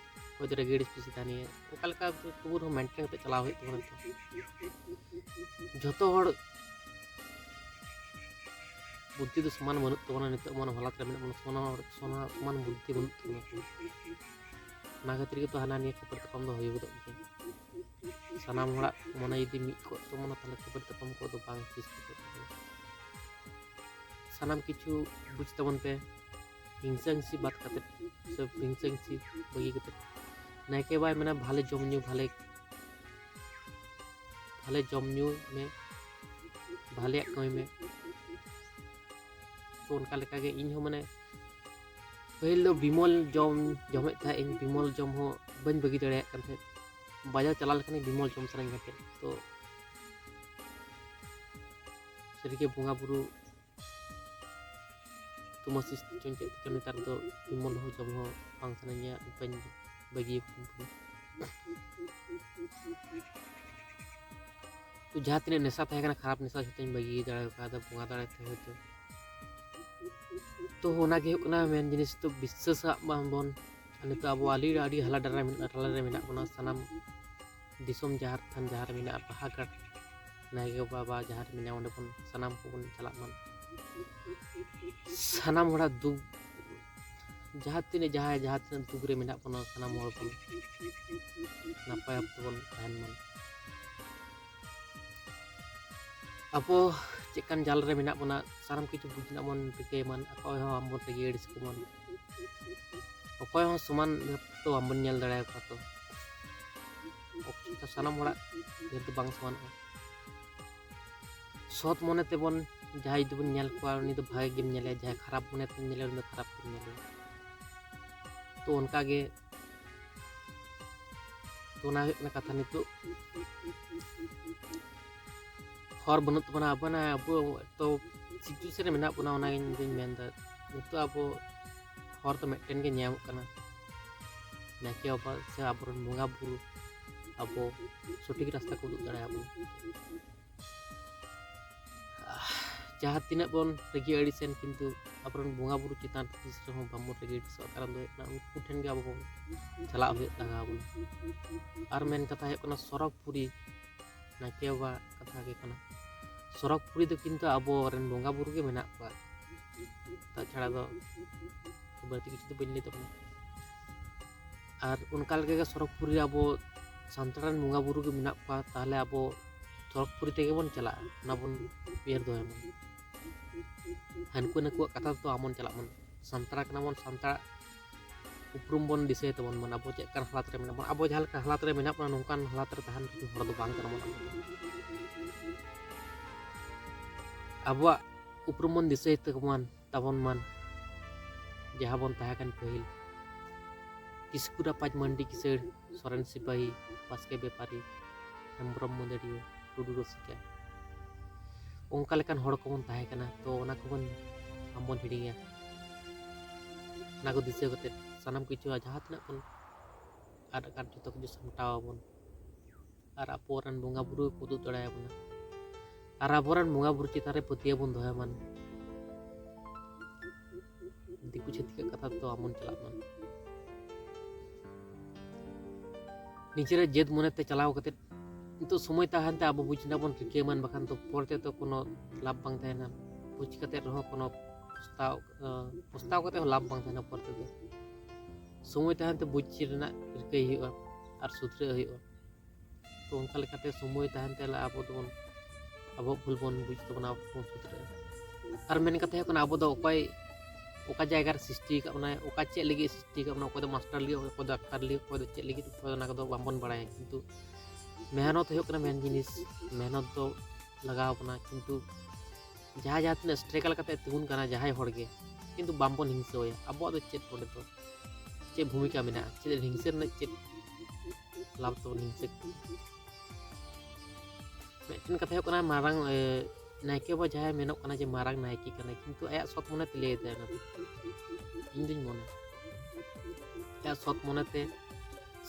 ᱚᱠᱚᱭ ᱫᱚ ᱨᱟᱹᱜᱤ ᱟᱹᱲᱤᱥ ᱵᱮᱥᱤ ᱛᱟᱦᱮᱱᱟ᱾ ᱚᱱᱠᱟ ᱞᱮᱠᱟ ᱛᱚᱵᱩ ᱨᱮᱦᱚᱸ ᱢᱮᱱᱴᱮᱱ ᱠᱟᱛᱮ ᱪᱟᱞᱟᱣ ᱦᱩᱭᱩᱜ ᱛᱟᱵᱚᱱᱟ᱾ ᱱᱤᱛᱚᱜ ᱡᱷᱚᱛᱚ ᱦᱚᱲ ᱵᱩᱫᱽᱫᱷᱤ ᱫᱚ ᱥᱚᱢᱟᱱ ᱵᱟᱹᱱᱩᱜ ᱛᱟᱵᱚᱱᱟ᱾ ᱱᱤᱛᱚᱜ ᱮᱢᱚᱱ ᱦᱟᱞᱟᱛ ᱨᱮ ᱢᱮᱱᱟᱜ ᱵᱚᱱᱟ, ᱥᱚᱢᱟᱱ ᱦᱚᱲ, ᱥᱚᱢᱟᱱ, ᱥᱚᱢᱟᱱ ᱵᱩᱫᱽᱫᱷᱤ ᱵᱟᱹᱱᱩᱜ ᱛᱟᱵᱚᱱᱟ᱾ ᱚᱱᱟ ᱠᱷᱟᱹᱛᱤᱨ ᱜᱮᱛᱚ ᱦᱟᱱᱟ ᱱᱤᱭᱟᱹ ᱠᱷᱟᱹᱯᱟᱹᱨᱤ ᱛᱟᱯᱟᱢ ᱫᱚ ᱦᱩᱭ ᱜᱚᱫᱚᱜ ᱜᱮᱭᱟ᱾ ᱥᱟᱱᱟᱢ ᱦᱚᱲᱟᱜ ᱢᱚᱱᱮ ᱡᱩᱫᱤ ᱢᱤᱫ ᱠᱚᱜ ᱛᱟᱵᱚᱱᱟ, ᱛᱟᱦᱚᱞᱮ ᱠᱷᱟᱹᱯᱟᱹᱨᱤ ᱛᱟᱯᱟᱢ ᱠᱚᱫᱚ ᱵᱟᱝ ᱥᱨᱤᱥᱴᱤ ᱠᱚᱜ ᱛᱟᱵᱚᱱᱟ᱾ ᱥᱟᱱᱟᱢ ᱠᱤᱪᱷᱩ ᱵᱩᱡᱽ ᱛᱟᱵᱚᱱ ᱯᱮ, ᱦᱤᱝᱥᱟᱹ ᱦᱤᱝᱥᱤ ᱵᱟᱫ ᱠᱟᱛᱮ, ᱥᱮ ᱦᱤᱝᱥᱟᱹ ᱦᱤᱝᱥᱤ ᱵᱟᱹᱜᱤ ᱠᱟᱛᱮ᱾ ᱱᱟᱭᱠᱮ ᱵᱟᱵᱟᱭ ᱢᱮᱱᱟ ᱵᱷᱟᱞᱮ ᱡᱚᱢ ᱧᱩ, ᱵᱷᱟᱞᱮ, ᱵᱷᱟᱞᱮ ᱡᱚᱢ ᱧᱩ ᱢᱮ, ᱵᱷᱟᱞᱮᱭᱟᱜ ᱠᱟᱹᱢᱤ ᱢᱮ᱾ ᱛᱚ ᱚᱱᱠᱟ ᱞᱮᱠᱟᱜᱮ ᱤᱧ ᱦᱚᱸ, ᱢᱟᱱᱮ, ᱯᱟᱹᱦᱤᱞ ᱫᱚ ᱵᱤᱢᱚᱞ ᱡᱚᱢ ᱡᱚᱢᱮᱫ ᱛᱟᱦᱮᱸᱫ ᱤᱧ, ᱵᱤᱢᱚᱞ ᱡᱚᱢ ᱦᱚᱸ ᱵᱟᱹᱧ ᱵᱟᱹᱜᱤ ᱫᱟᱲᱮᱭᱟᱜ ᱠᱟᱱ ᱛᱟᱦᱮᱸᱫ᱾ ᱵᱟᱡᱟᱨ ᱪᱟᱞᱟᱣ ᱞᱮᱠᱷᱟᱱ ᱵᱤᱢᱚᱞ ᱡᱚᱢ ᱥᱟᱱᱟᱧ ᱠᱟᱱ ᱛᱟᱦᱮᱸᱫ᱾ ᱛᱚ ᱥᱟᱹᱨᱤᱜᱮ ᱵᱚᱸᱜᱟ ᱵᱩᱨᱩ ᱛᱩᱢᱟᱹ ᱥᱤᱥ ᱪᱚᱧ ᱪᱮᱫ ᱛᱮ ᱱᱮᱛᱟᱨ ᱫᱚ ᱵᱤᱢᱚᱞ ᱦᱚᱸ ᱡᱚᱢ ᱦᱚᱸ ᱵᱟᱝ ᱥᱟᱱᱟᱧᱟ, ᱵᱟᱹᱧ ᱵᱟᱹᱜᱤ ᱟᱠᱟᱫ ᱛᱟᱦᱮᱸᱫ᱾ ᱛᱚ ᱡᱟᱦᱟᱸ ᱛᱤᱱᱟᱹᱜ ᱱᱮᱥᱟ ᱛᱟᱦᱮᱸ ᱠᱟᱱᱟ, ᱠᱷᱟᱨᱟᱯ ᱱᱮᱥᱟ, ᱡᱷᱚᱛᱚᱧ ᱵᱟᱹᱜᱤ ᱫᱟᱲᱮ ᱠᱟᱣᱫᱟ ᱵᱚᱸᱜᱟ ᱫᱟᱲᱮ ᱛᱮ ᱦᱚᱭᱛᱳ᱾ ᱛᱚ ᱚᱱᱟᱜᱮ ᱦᱩᱭᱩᱜ ᱠᱟᱱᱟ ᱢᱮᱱ ᱡᱤᱱᱤᱥ, ᱛᱚ ᱵᱤᱥᱥᱟᱹᱥᱟᱜ ᱢᱟᱵᱚᱱ᱾ ᱟᱨ ᱱᱤᱛᱚᱜ ᱟᱵᱚ ᱟᱹᱰᱤ, ᱟᱹᱰᱤ ᱦᱟᱞᱟ ᱰᱟᱞᱟ ᱨᱮ ᱢᱮᱱᱟᱜ ᱵᱚᱱᱟ, ᱥᱟᱱᱟᱢ ᱫᱤᱥᱚᱢ ᱡᱟᱦᱮᱨ ᱛᱷᱟᱱ ᱡᱟᱦᱟᱸ ᱨᱮ ᱢᱮᱱᱟᱜᱼᱟ, ᱵᱟᱦᱟ ᱜᱟᱲ ᱱᱟᱭᱠᱮ ᱵᱟᱵᱟ ᱡᱟᱦᱟᱸ ᱨᱮ ᱢᱮᱱᱟᱭᱟ, ᱚᱸᱰᱮ ᱵᱚᱱ ᱥᱟᱱᱟᱢ ᱠᱚᱵᱚᱱ ᱪᱟᱞᱟᱜ ᱢᱟ᱾ ᱥᱟᱱᱟᱢ ᱦᱚᱲᱟᱜ ᱫᱩᱠ, ᱡᱟᱦᱟᱸ ᱛᱤᱱᱟᱹᱜ, ᱡᱟᱦᱟᱸᱭ ᱡᱟᱦᱟᱸ ᱛᱤᱱᱟᱹᱜ ᱫᱩᱠ ᱨᱮ ᱢᱮᱱᱟᱜ ᱵᱚᱱᱟ, ᱥᱟᱱᱟᱢ ᱦᱚᱲ ᱵᱚᱱ ᱱᱟᱯᱟᱭ ᱚᱠᱛᱚ ᱵᱚᱱ ᱛᱟᱦᱮᱱ ᱢᱟ᱾ ᱟᱵᱚ ᱪᱮᱫᱠᱟᱱ ᱡᱟᱞ ᱨᱮ ᱢᱮᱱᱟᱜ ᱵᱚᱱᱟ, ᱥᱟᱱᱟᱢ ᱠᱤᱪᱷᱩ ᱵᱩᱡᱽ ᱨᱮᱱᱟᱜ ᱵᱚᱱ ᱨᱤᱠᱟᱹᱭ ᱢᱟ᱾ ᱚᱠᱚᱭ ᱦᱚᱸ ᱟᱢ ᱵᱚᱱ ᱨᱟᱹᱜᱤ ᱟᱹᱲᱤᱥ ᱠᱚ ᱢᱟ᱾ ᱚᱠᱚᱭ ᱦᱚᱸ ᱥᱚᱢᱟᱱ ᱵᱷᱟᱵᱽ ᱛᱮ ᱵᱟᱝᱵᱚᱱ ᱧᱮᱞ ᱫᱟᱲᱮᱭᱟᱠᱚᱣᱟ᱾ ᱛᱚ ᱚᱠᱛᱚ ᱥᱟᱱᱟᱢ ᱦᱚᱲᱟᱜ ᱰᱷᱮᱨ ᱫᱚ ᱵᱟᱝ ᱥᱚᱢᱟᱱᱚᱜᱼᱟ᱾ ᱥᱚᱛ ᱢᱚᱱᱮ ᱛᱮᱵᱚᱱ, ᱡᱟᱦᱟᱸᱭ ᱡᱩᱫᱤ ᱵᱚᱱ ᱧᱮᱞ ᱠᱚᱣᱟ, ᱩᱱᱤ ᱫᱚ ᱵᱷᱟᱜᱮ ᱜᱮᱢ ᱧᱮᱞᱮᱭᱟ, ᱡᱟᱦᱟᱸᱭ ᱠᱷᱟᱨᱟᱯ ᱢᱚᱱᱮ ᱛᱮᱢ ᱧᱮᱞᱮᱭᱟ, ᱩᱱᱤ ᱫᱚ ᱠᱷᱟᱨᱟᱯ ᱜᱮᱢ ᱧᱮᱞᱮᱭᱟ᱾ ᱛᱚ ᱚᱱᱠᱟ ᱜᱮ, ᱛᱚ ᱚᱱᱟ ᱦᱩᱭᱩᱜ ᱠᱟᱱᱟ ᱠᱟᱛᱷᱟ᱾ ᱱᱤᱛᱚᱜ ᱦᱚᱨ ᱵᱟᱹᱱᱩᱜ ᱛᱟᱵᱚᱱᱟ, ᱟᱵᱚ ᱚᱱᱟ, ᱟᱵᱚ ᱛᱚ ᱥᱤᱪᱩᱭᱮᱥᱚᱱ ᱨᱮ ᱢᱮᱱᱟᱜ ᱵᱚᱱᱟ, ᱚᱱᱟᱜᱤᱧ ᱫᱩᱧ ᱢᱮᱱᱫᱟ᱾ ᱱᱤᱛᱚᱜ ᱟᱵᱚ ᱦᱚᱨ ᱫᱚ ᱢᱤᱫᱴᱮᱱ ᱜᱮ ᱧᱟᱢᱚᱜ ᱠᱟᱱᱟ, ᱱᱟᱭᱠᱮ ᱵᱟᱵᱟ ᱥᱮ ᱟᱵᱚᱨᱮᱱ ᱵᱚᱸᱜᱟ ᱵᱩᱨᱩ ᱟᱵᱚ ᱥᱚᱴᱷᱤᱠ ᱨᱟᱥᱛᱟ ᱠᱚ ᱩᱫᱩᱜ ᱫᱟᱲᱮᱭᱟᱵᱚᱱᱟ᱾ ᱡᱟᱦᱟᱸ ᱛᱤᱱᱟᱹᱜ ᱵᱚᱱ ᱨᱟᱹᱜᱤ ᱟᱹᱲᱤᱥᱮᱱ, ᱠᱤᱱᱛᱩ ᱟᱵᱚᱨᱮᱱ ᱵᱚᱸᱜᱟ ᱵᱩᱨᱩ ᱪᱮᱛᱟᱱ ᱨᱮ ᱛᱤᱥ ᱨᱮᱦᱚᱸ ᱵᱟᱵᱚᱱ ᱨᱟᱹᱜᱤ ᱟᱹᱲᱤᱥᱚᱜᱼᱟ᱾ ᱠᱟᱨᱚᱱ ᱫᱚ ᱦᱩᱭᱩᱜ ᱠᱟᱱᱟ, ᱩᱱᱠᱩ ᱴᱷᱮᱱ ᱜᱮ ᱟᱵᱚ ᱵᱚᱱ ᱪᱟᱞᱟᱜ ᱦᱩᱭᱩᱜ ᱞᱟᱜᱟᱣ ᱵᱚᱱᱟ᱾ ᱟᱨ ᱢᱮᱱ ᱠᱟᱛᱷᱟ ᱦᱩᱭᱩᱜ ᱠᱟᱱᱟ, ᱥᱚᱨᱚᱜᱽ ᱯᱩᱨᱤ, ᱱᱟᱭᱠᱮ ᱵᱟᱵᱟ ᱠᱟᱛᱷᱟ ᱜᱮ ᱠᱟᱱᱟ᱾ ᱥᱚᱨᱚᱜᱽ ᱯᱩᱨᱤ ᱫᱚ ᱠᱤᱱᱛᱩ ᱟᱵᱚᱨᱮᱱ ᱵᱚᱸᱜᱟ ᱵᱩᱨᱩ ᱜᱮ ᱢᱮᱱᱟᱜ ᱠᱚᱣᱟ, ᱛᱟᱪᱷᱟᱲᱟ ᱫᱚ ᱵᱟᱹᱲᱛᱤ ᱠᱤᱪᱷᱩ ᱫᱚ ᱵᱟᱹᱧ ᱞᱟᱹᱭ ᱛᱟᱵᱚᱱᱟ᱾ ᱟᱨ ᱚᱱᱠᱟ ᱞᱮᱠᱟᱜᱮ ᱥᱚᱨᱚᱜᱽ ᱯᱩᱨᱤ ᱨᱮ ᱟᱵᱚ ᱥᱟᱱᱛᱟᱲ ᱨᱮᱱ ᱵᱚᱸᱜᱟ ᱵᱩᱨᱩ ᱜᱮ ᱢᱮᱱᱟᱜ ᱠᱚᱣᱟ, ᱛᱟᱦᱚᱞᱮ ᱟᱵᱚ ᱥᱚᱨᱚᱜᱽ ᱯᱩᱨᱤ ᱛᱮᱜᱮ ᱵᱚᱱ ᱪᱟᱞᱟᱜᱼᱟ, ᱚᱱᱟ ᱵᱚᱱ ᱩᱭᱦᱟᱹᱨ ᱫᱚᱦᱚᱭ ᱢᱟ᱾ ᱦᱟᱹᱱᱠᱩ ᱱᱟᱹᱠᱩᱣᱟᱜ ᱠᱟᱛᱷᱟ ᱛᱮᱫᱚ ᱟᱞᱚᱵᱚᱱ ᱪᱟᱞᱟᱜ ᱢᱟ᱾ ᱥᱟᱱᱛᱟᱲ ᱠᱟᱱᱟ ᱵᱚᱱ, ᱥᱟᱱᱛᱟᱲ ᱩᱯᱨᱩᱢ ᱵᱚᱱ ᱫᱤᱥᱟᱹᱭ ᱛᱟᱵᱚᱱ ᱢᱟ, ᱟᱵᱚ ᱪᱮᱫ ᱞᱮᱠᱟᱱ ᱦᱟᱞᱟᱛ ᱨᱮ ᱢᱮᱱᱟᱜ ᱵᱚᱱᱟ᱾ ᱟᱵᱚ ᱡᱟᱦᱟᱸ ᱞᱮᱠᱟ ᱦᱟᱞᱟᱛ ᱨᱮ ᱢᱮᱱᱟᱜ ᱵᱚᱱᱟ, ᱱᱚᱝᱠᱟᱱ ᱦᱟᱞᱟᱛ ᱨᱮ ᱛᱟᱦᱮᱱ ᱨᱮᱱ ᱦᱚᱲ ᱫᱚ ᱵᱟᱝ ᱠᱟᱱᱟ ᱵᱚᱱ ᱟᱵᱚ ᱫᱚ᱾ ᱟᱵᱚᱣᱟᱜ ᱩᱯᱨᱩᱢ ᱵᱚᱱ ᱫᱤᱥᱟᱹᱭ ᱛᱟᱵᱚᱱ ᱢᱟ, ᱡᱟᱦᱟᱸ ᱵᱚᱱ ᱛᱟᱦᱮᱸ ᱠᱟᱱ ᱯᱟᱹᱦᱤᱞ᱾ ᱠᱤᱥᱠᱩ ᱨᱟᱯᱟᱡᱽ, ᱢᱟᱱᱰᱤ ᱠᱤᱥᱟᱹᱲ, ᱥᱚᱨᱮᱱ ᱥᱤᱯᱟᱹᱦᱤ, ᱵᱟᱥᱠᱮ ᱵᱮᱯᱟᱨᱤ, ᱦᱮᱢᱵᱨᱚᱢ ᱢᱟᱹᱫᱟᱹᱲᱤᱭᱟᱹ, ᱴᱩᱰᱩ ᱨᱩᱥᱤᱠᱟ, ᱚᱱᱠᱟ ᱞᱮᱠᱟᱱ ᱦᱚᱲ ᱠᱚᱵᱚᱱ ᱛᱟᱦᱮᱸ ᱠᱟᱱᱟ᱾ ᱛᱚ ᱚᱱᱟ ᱠᱚᱵᱚᱱ, ᱟᱢ ᱵᱚᱱ ᱦᱤᱲᱤᱧᱟ᱾ ᱚᱱᱟ ᱠᱚ ᱫᱤᱥᱟᱹ ᱠᱟᱛᱮᱫ ᱥᱟᱱᱟᱢ ᱠᱤᱪᱷᱩ ᱡᱟᱦᱟᱸ ᱛᱤᱱᱟᱹᱜ ᱵᱚᱱ ᱟᱫ ᱟᱠᱟᱫ, ᱡᱚᱛᱚ ᱠᱤᱪᱷᱩ ᱥᱟᱢᱴᱟᱣ ᱟᱵᱚᱱ᱾ ᱟᱨ ᱟᱵᱚᱨᱮᱱ ᱵᱚᱸᱜᱟ ᱵᱩᱨᱩ ᱠᱚ ᱩᱫᱩᱜ ᱫᱟᱲᱮᱭᱟᱵᱚᱱᱟ᱾ ᱟᱨ ᱟᱵᱚᱨᱮᱱ ᱵᱚᱸᱜᱟ ᱵᱩᱨᱩ ᱪᱮᱛᱟᱱ ᱨᱮ ᱯᱟᱹᱛᱭᱟᱹᱣ ᱵᱚᱱ ᱫᱚᱦᱚᱭ ᱢᱟ᱾ ᱫᱤᱠᱩ ᱪᱷᱟᱹᱛᱤᱠᱟᱜ ᱠᱟᱛᱷᱟ ᱛᱮᱫᱚ ᱟᱞᱚᱵᱚᱱ ᱪᱟᱞᱟᱜ ᱢᱟ᱾ ᱱᱤᱡᱮᱨᱟᱜ ᱡᱟᱹᱛ ᱢᱚᱱᱮᱛᱮ ᱪᱟᱞᱟᱣ ᱠᱟᱛᱮᱫ, ᱱᱤᱛᱚᱜ ᱥᱚᱢᱚᱭ ᱛᱟᱦᱮᱱ ᱛᱮ ᱟᱵᱚ ᱵᱩᱡᱽ ᱨᱮᱱᱟᱜ ᱵᱚᱱ ᱨᱤᱠᱟᱹᱭ ᱢᱟ, ᱵᱟᱠᱷᱟᱱ ᱫᱚ ᱯᱚᱨᱮ ᱛᱮᱫᱚ ᱠᱳᱱᱳ ᱞᱟᱵᱷ ᱵᱟᱝ ᱛᱟᱦᱮᱱᱟ᱾ ᱵᱩᱡᱽ ᱠᱟᱛᱮᱫ ᱨᱮᱦᱚᱸ ᱠᱳᱱᱳ ᱯᱚᱥᱛᱟᱣ ᱯᱚᱥᱛᱟᱣ ᱠᱟᱛᱮ ᱦᱚᱸ ᱞᱟᱵᱷ ᱵᱟᱝ ᱛᱟᱦᱮᱱᱟ ᱯᱚᱨᱮ ᱛᱮᱫᱚ᱾ ᱥᱚᱢᱚᱭ ᱛᱟᱦᱮᱱ ᱛᱮ ᱵᱩᱡᱽ ᱨᱮᱱᱟᱜ ᱨᱤᱠᱟᱹᱭ ᱦᱩᱭᱩᱜᱼᱟ ᱟᱨ ᱥᱩᱫᱷᱨᱟᱹᱜ ᱦᱩᱭᱩᱜᱼᱟ᱾ ᱛᱚ ᱚᱱᱠᱟ ᱞᱮᱠᱟᱛᱮ ᱥᱚᱢᱚᱭ ᱛᱟᱦᱮᱱ ᱛᱮ ᱟᱵᱚ ᱫᱚᱵᱚᱱ ᱟᱵᱚᱣᱟᱜ ᱵᱷᱩᱞ ᱵᱚᱱ ᱵᱩᱡᱽ ᱛᱟᱵᱚᱱᱟ, ᱟᱵᱚ ᱵᱚᱱ ᱥᱩᱫᱷᱨᱟᱹᱜᱼᱟ᱾ ᱟᱨ ᱢᱮᱱ ᱠᱟᱛᱷᱟ ᱦᱩᱭᱩᱜ ᱠᱟᱱᱟ, ᱟᱵᱚ ᱫᱚ ᱚᱠᱚᱭ ᱚᱠᱟ ᱡᱟᱭᱜᱟ ᱨᱮ ᱥᱨᱤᱥᱴᱤ ᱟᱠᱟᱫ ᱵᱚᱱᱟᱭ, ᱚᱠᱟ ᱪᱮᱫ ᱞᱟᱹᱜᱤᱫ ᱥᱨᱤᱥᱴᱤ ᱟᱠᱟᱫ ᱵᱚᱱᱟ, ᱚᱠᱚᱭ ᱫᱚ ᱢᱟᱥᱴᱟᱨ ᱞᱟᱹᱜᱤᱫ, ᱚᱠᱚᱭ ᱫᱚ ᱰᱟᱠᱛᱟᱨ ᱞᱟᱹᱜᱤᱫ, ᱚᱠᱚᱭ ᱫᱚ ᱪᱮᱫ ᱞᱟᱹᱜᱤᱫ, ᱚᱠᱚᱭ ᱫᱚ ᱚᱱᱟ ᱠᱚᱫᱚ ᱵᱟᱝᱵᱚᱱ ᱵᱟᱲᱟᱭᱟ᱾ ᱠᱤᱱᱛᱩ ᱢᱮᱦᱱᱚᱛ ᱦᱩᱭᱩᱜ ᱠᱟᱱᱟ ᱢᱮᱱ ᱡᱤᱱᱤᱥ, ᱢᱮᱦᱱᱚᱛ ᱫᱚ ᱞᱟᱜᱟᱣ ᱵᱚᱱᱟ᱾ ᱠᱤᱱᱛᱩ ᱡᱟᱦᱟᱸᱭ ᱡᱟᱦᱟᱸ ᱛᱤᱱᱟᱹᱜ ᱥᱴᱨᱟᱜᱟᱞ ᱠᱟᱛᱮ ᱛᱤᱸᱜᱩᱱ ᱠᱟᱱᱟ ᱡᱟᱦᱟᱸᱭ ᱦᱚᱲ ᱜᱮ, ᱠᱤᱱᱛᱩ ᱵᱟᱝᱵᱚᱱ ᱦᱤᱝᱥᱟᱹᱣᱟᱭᱟ᱾ ᱟᱵᱚᱣᱟᱜ ᱫᱚ ᱪᱮᱫ ᱚᱸᱰᱮ ᱫᱚ ᱪᱮᱫ ᱵᱷᱩᱢᱤᱠᱟ ᱢᱮᱱᱟᱜᱼᱟ? ᱪᱮᱫ ᱦᱤᱝᱥᱟᱹ ᱨᱮᱱᱟᱜ ᱪᱮᱫ ᱞᱟᱵᱷ ᱛᱟᱵᱚᱱ ᱦᱤᱝᱥᱟᱹ? ᱢᱤᱫᱴᱮᱱ ᱠᱟᱛᱷᱟ ᱦᱩᱭᱩᱜ ᱠᱟᱱᱟ, ᱢᱟᱨᱟᱝ ᱮ, ᱱᱟᱭᱠᱮ ᱵᱟᱵᱟ ᱡᱟᱦᱟᱸᱭ ᱢᱮᱱᱚᱜ ᱠᱟᱱᱟ ᱡᱮ ᱢᱟᱨᱟᱝ ᱱᱟᱭᱠᱮ ᱠᱟᱱᱟᱭ, ᱠᱤᱱᱛᱩ ᱟᱭᱟᱜ ᱥᱚᱛ ᱢᱚᱱᱮ ᱛᱮ ᱞᱟᱹᱭ ᱮᱫᱟᱭ ᱚᱱᱟ ᱫᱚ᱾ ᱤᱧ ᱫᱩᱧ ᱢᱚᱱᱮ ᱟᱭᱟᱜ ᱥᱚᱛ ᱢᱚᱱᱮ ᱛᱮ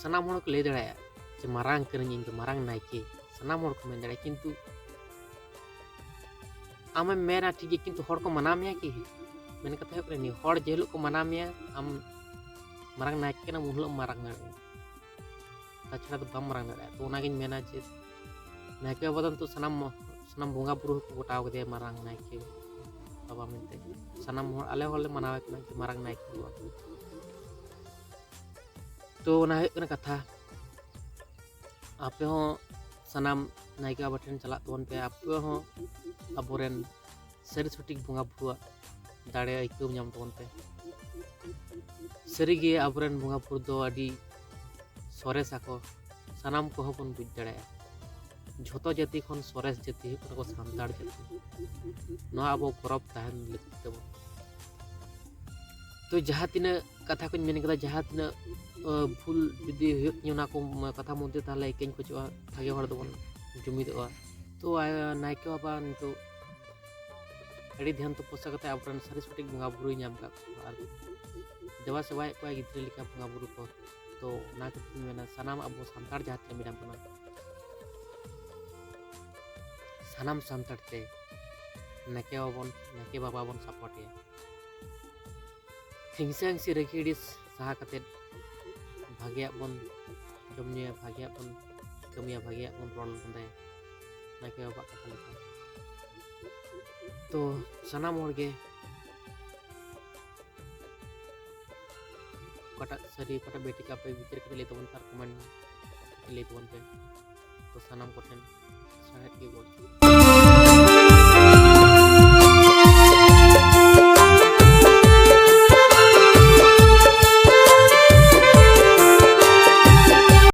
ᱥᱟᱱᱟᱢ ᱦᱚᱲ ᱠᱚ ᱞᱟᱹᱭ ᱫᱟᱲᱮᱭᱟᱜᱼᱟ ᱡᱮ ᱢᱟᱨᱟᱝ ᱠᱟᱹᱱᱟᱹᱧ ᱤᱧ ᱫᱚ, ᱢᱟᱨᱟᱝ ᱱᱟᱭᱠᱮ, ᱥᱟᱱᱟᱢ ᱦᱚᱲ ᱠᱚ ᱢᱮᱱ ᱫᱟᱲᱮᱭᱟᱜᱼᱟ᱾ ᱠᱤᱱᱛᱩ ᱟᱢᱮᱢ ᱢᱮᱱᱟ ᱴᱷᱤᱠ ᱜᱮ, ᱠᱤᱱᱛᱩ ᱦᱚᱲ ᱠᱚ ᱢᱟᱱᱟᱣ ᱢᱮᱭᱟ ᱠᱤ? ᱢᱮᱱ ᱠᱟᱛᱷᱟ ᱦᱩᱭᱩᱜ ᱠᱟᱱᱟ ᱱᱤᱭᱟᱹ, ᱦᱚᱲ ᱡᱮ ᱦᱤᱞᱳᱜ ᱠᱚ ᱢᱟᱱᱟᱣ ᱢᱮᱭᱟ, ᱟᱢ ᱢᱟᱨᱟᱝ ᱱᱟᱭᱠᱮ ᱠᱟᱱᱟᱢ, ᱩᱱ ᱦᱤᱞᱳᱜ ᱮᱢ ᱢᱟᱨᱟᱝ ᱫᱟᱲᱮᱭᱟᱜᱼᱟ, ᱛᱟᱪᱷᱟᱲᱟ ᱫᱚ ᱵᱟᱢ ᱢᱟᱨᱟᱝ ᱫᱟᱲᱮᱭᱟᱜᱼᱟ᱾ ᱛᱚ ᱚᱱᱟᱜᱤᱧ ᱢᱮᱱᱟ ᱡᱮ ᱱᱟᱭᱠᱮ ᱵᱟᱵᱟ ᱫᱚ ᱱᱤᱛᱚᱜ ᱥᱟᱱᱟᱢ ᱥᱟᱱᱟᱢ ᱵᱚᱸᱜᱟ ᱵᱩᱨᱩ ᱦᱚᱸᱠᱚ ᱜᱚᱴᱟᱣ ᱠᱟᱫᱮᱭᱟ ᱢᱟᱨᱟᱝ ᱱᱟᱭᱠᱮ ᱵᱟᱵᱟ ᱢᱮᱱᱛᱮ᱾ ᱥᱟᱱᱟᱢ ᱦᱚᱲ, ᱟᱞᱮ ᱦᱚᱸᱞᱮ ᱢᱟᱱᱟᱣᱮ ᱠᱟᱱᱟ ᱡᱮ ᱢᱟᱨᱟᱝ ᱱᱟᱭᱠᱮ ᱵᱟᱵᱟ᱾ ᱛᱚ ᱚᱱᱟ ᱦᱩᱭᱩᱜ ᱠᱟᱱᱟ ᱠᱟᱛᱷᱟ᱾ ᱟᱯᱮ ᱦᱚᱸ ᱥᱟᱱᱟᱢ ᱱᱟᱭᱠᱮ ᱵᱟᱵᱟ ᱴᱷᱮᱱ ᱪᱟᱞᱟᱜ ᱛᱟᱵᱚᱱ ᱯᱮ, ᱟᱯᱮ ᱦᱚᱸ ᱟᱵᱚᱨᱮᱱ ᱥᱟᱹᱨᱤ ᱥᱚᱴᱷᱤᱠ ᱵᱚᱸᱜᱟ ᱵᱩᱨᱩᱣᱟᱜ ᱫᱟᱲᱮ ᱟᱹᱭᱠᱟᱹᱣ ᱧᱟᱢ ᱛᱟᱵᱚᱱ ᱯᱮ᱾ ᱥᱟᱹᱨᱤᱜᱮ ᱟᱵᱚᱨᱮᱱ ᱵᱚᱸᱜᱟ ᱵᱩᱨᱩ ᱫᱚ ᱟᱹᱰᱤ ᱥᱚᱨᱮᱥ ᱟᱠᱚ, ᱥᱟᱱᱟᱢ ᱠᱚᱦᱚᱸ ᱵᱚᱱ ᱵᱩᱡᱽ ᱫᱟᱲᱮᱭᱟᱜᱼᱟ᱾ ᱡᱷᱚᱛᱚ ᱡᱟᱹᱛᱤ ᱠᱷᱚᱱ ᱥᱚᱨᱮᱥ ᱡᱟᱹᱛᱤ ᱦᱩᱭᱩᱜ ᱠᱟᱱᱟ ᱠᱚ ᱥᱟᱱᱛᱟᱲ ᱡᱟᱹᱛᱤ᱾ ᱱᱚᱣᱟ ᱟᱵᱚ ᱜᱚᱨᱚᱵᱽ ᱛᱟᱦᱮᱱ ᱞᱟᱹᱠᱛᱤ ᱛᱟᱵᱚᱱ᱾ ᱛᱚ ᱡᱟᱦᱟᱸ ᱛᱤᱱᱟᱹᱜ ᱠᱟᱛᱷᱟ ᱠᱚᱧ ᱢᱮᱱ ᱠᱮᱫᱟ, ᱡᱟᱦᱟᱸ ᱛᱤᱱᱟᱹᱜ ᱟᱹ, ᱵᱷᱩᱞ ᱡᱩᱫᱤ ᱦᱩᱭᱩᱜ ᱛᱤᱧᱟᱹ ᱚᱱᱟ ᱠᱚ ᱠᱟᱛᱷᱟ ᱢᱚᱫᱽᱫᱷᱮ, ᱛᱟᱦᱚᱞᱮ ᱤᱠᱟᱹᱧ ᱠᱷᱚᱡᱚᱜᱼᱟ ᱵᱷᱟᱜᱮ ᱦᱚᱲ ᱫᱚᱵᱚᱱ ᱡᱩᱢᱤᱫᱚᱜᱼᱟ᱾ ᱛᱚ ᱟᱭ- ᱱᱟᱭᱠᱮ ᱵᱟᱵᱟ ᱱᱤᱛᱚᱜ ᱟᱹᱰᱤ ᱫᱷᱮᱭᱟᱱ ᱛᱚᱯᱚᱥᱟ ᱠᱟᱛᱮ ᱟᱵᱚᱨᱮᱱ ᱥᱟᱹᱨᱤ ᱥᱚᱴᱷᱤᱠ ᱵᱚᱸᱜᱟ ᱵᱩᱨᱩᱭ ᱧᱟᱢ ᱟᱠᱟᱫ ᱠᱚᱣᱟ ᱟᱨ ᱫᱮᱵᱟ ᱥᱮᱵᱟᱭᱮᱫ ᱠᱚᱣᱟ ᱜᱤᱫᱽᱨᱟᱹ ᱞᱮᱠᱟ ᱵᱚᱸᱜᱟ ᱵᱩᱨᱩ ᱠᱚ᱾ ᱛᱚ ᱚᱱᱟ ᱠᱷᱟᱹᱛᱤᱨ ᱤᱧ ᱢᱮᱱᱟ, ᱥᱟᱱᱟᱢ ᱟᱵᱚ ᱥᱟᱱᱛᱟᱲ ᱡᱟᱦᱟᱸ ᱛᱤᱱᱟᱹᱜ ᱢᱮᱱᱟᱜ ᱵᱚᱱᱟ, ᱥᱟᱱᱟᱢ ᱥᱟᱱᱛᱟᱲ ᱛᱮ ᱱᱟᱭᱠᱮ ᱵᱟᱵᱟ ᱵᱚᱱ ᱱᱟᱭᱠᱮ ᱵᱟᱵᱟ ᱵᱚᱱ ᱥᱟᱯᱳᱨᱴ ᱮᱭᱟ᱾ ᱦᱤᱝᱥᱟᱹ ᱦᱤᱝᱥᱤ ᱨᱟᱹᱜᱤ ᱟᱹᱲᱤᱥ ᱥᱟᱦᱟ ᱠᱟᱛᱮᱫ ᱵᱷᱟᱜᱮᱭᱟᱜ ᱵᱚᱱ ᱡᱚᱢ ᱧᱩᱭᱟ, ᱵᱷᱟᱜᱮᱭᱟᱜ ᱵᱚᱱ ᱠᱟᱹᱢᱤᱭᱟ, ᱵᱷᱟᱜᱮᱭᱟᱜ ᱵᱚᱱ ᱨᱚᱲ ᱞᱟᱸᱫᱟᱭᱟ ᱱᱟᱭᱠᱮ ᱵᱟᱵᱟᱣᱟᱜ ᱠᱟᱛᱷᱟ ᱞᱮᱠᱟ᱾ ᱛᱚ ᱥᱟᱱᱟᱢ ᱦᱚᱲ ᱜᱮ ᱥᱟᱹᱨᱤ ᱚᱠᱟᱴᱟᱜ ᱵᱮᱴᱤᱠ ᱟᱯᱮ ᱵᱤᱪᱟᱹᱨ ᱠᱟᱛᱮ ᱞᱟᱹᱭ ᱛᱟᱵᱚᱱ ᱯᱮ ᱟᱨ ᱠᱚᱢᱮᱱᱴ ᱞᱟᱹᱭ ᱛᱟᱵᱚᱱ ᱯᱮ᱾ ᱛᱚ ᱥᱟᱱᱟᱢ ᱠᱚᱴᱷᱮᱱ ᱥᱟᱨᱦᱟᱣ ᱜᱮ ᱜᱚᱰ ᱡᱚᱦᱟᱨ᱾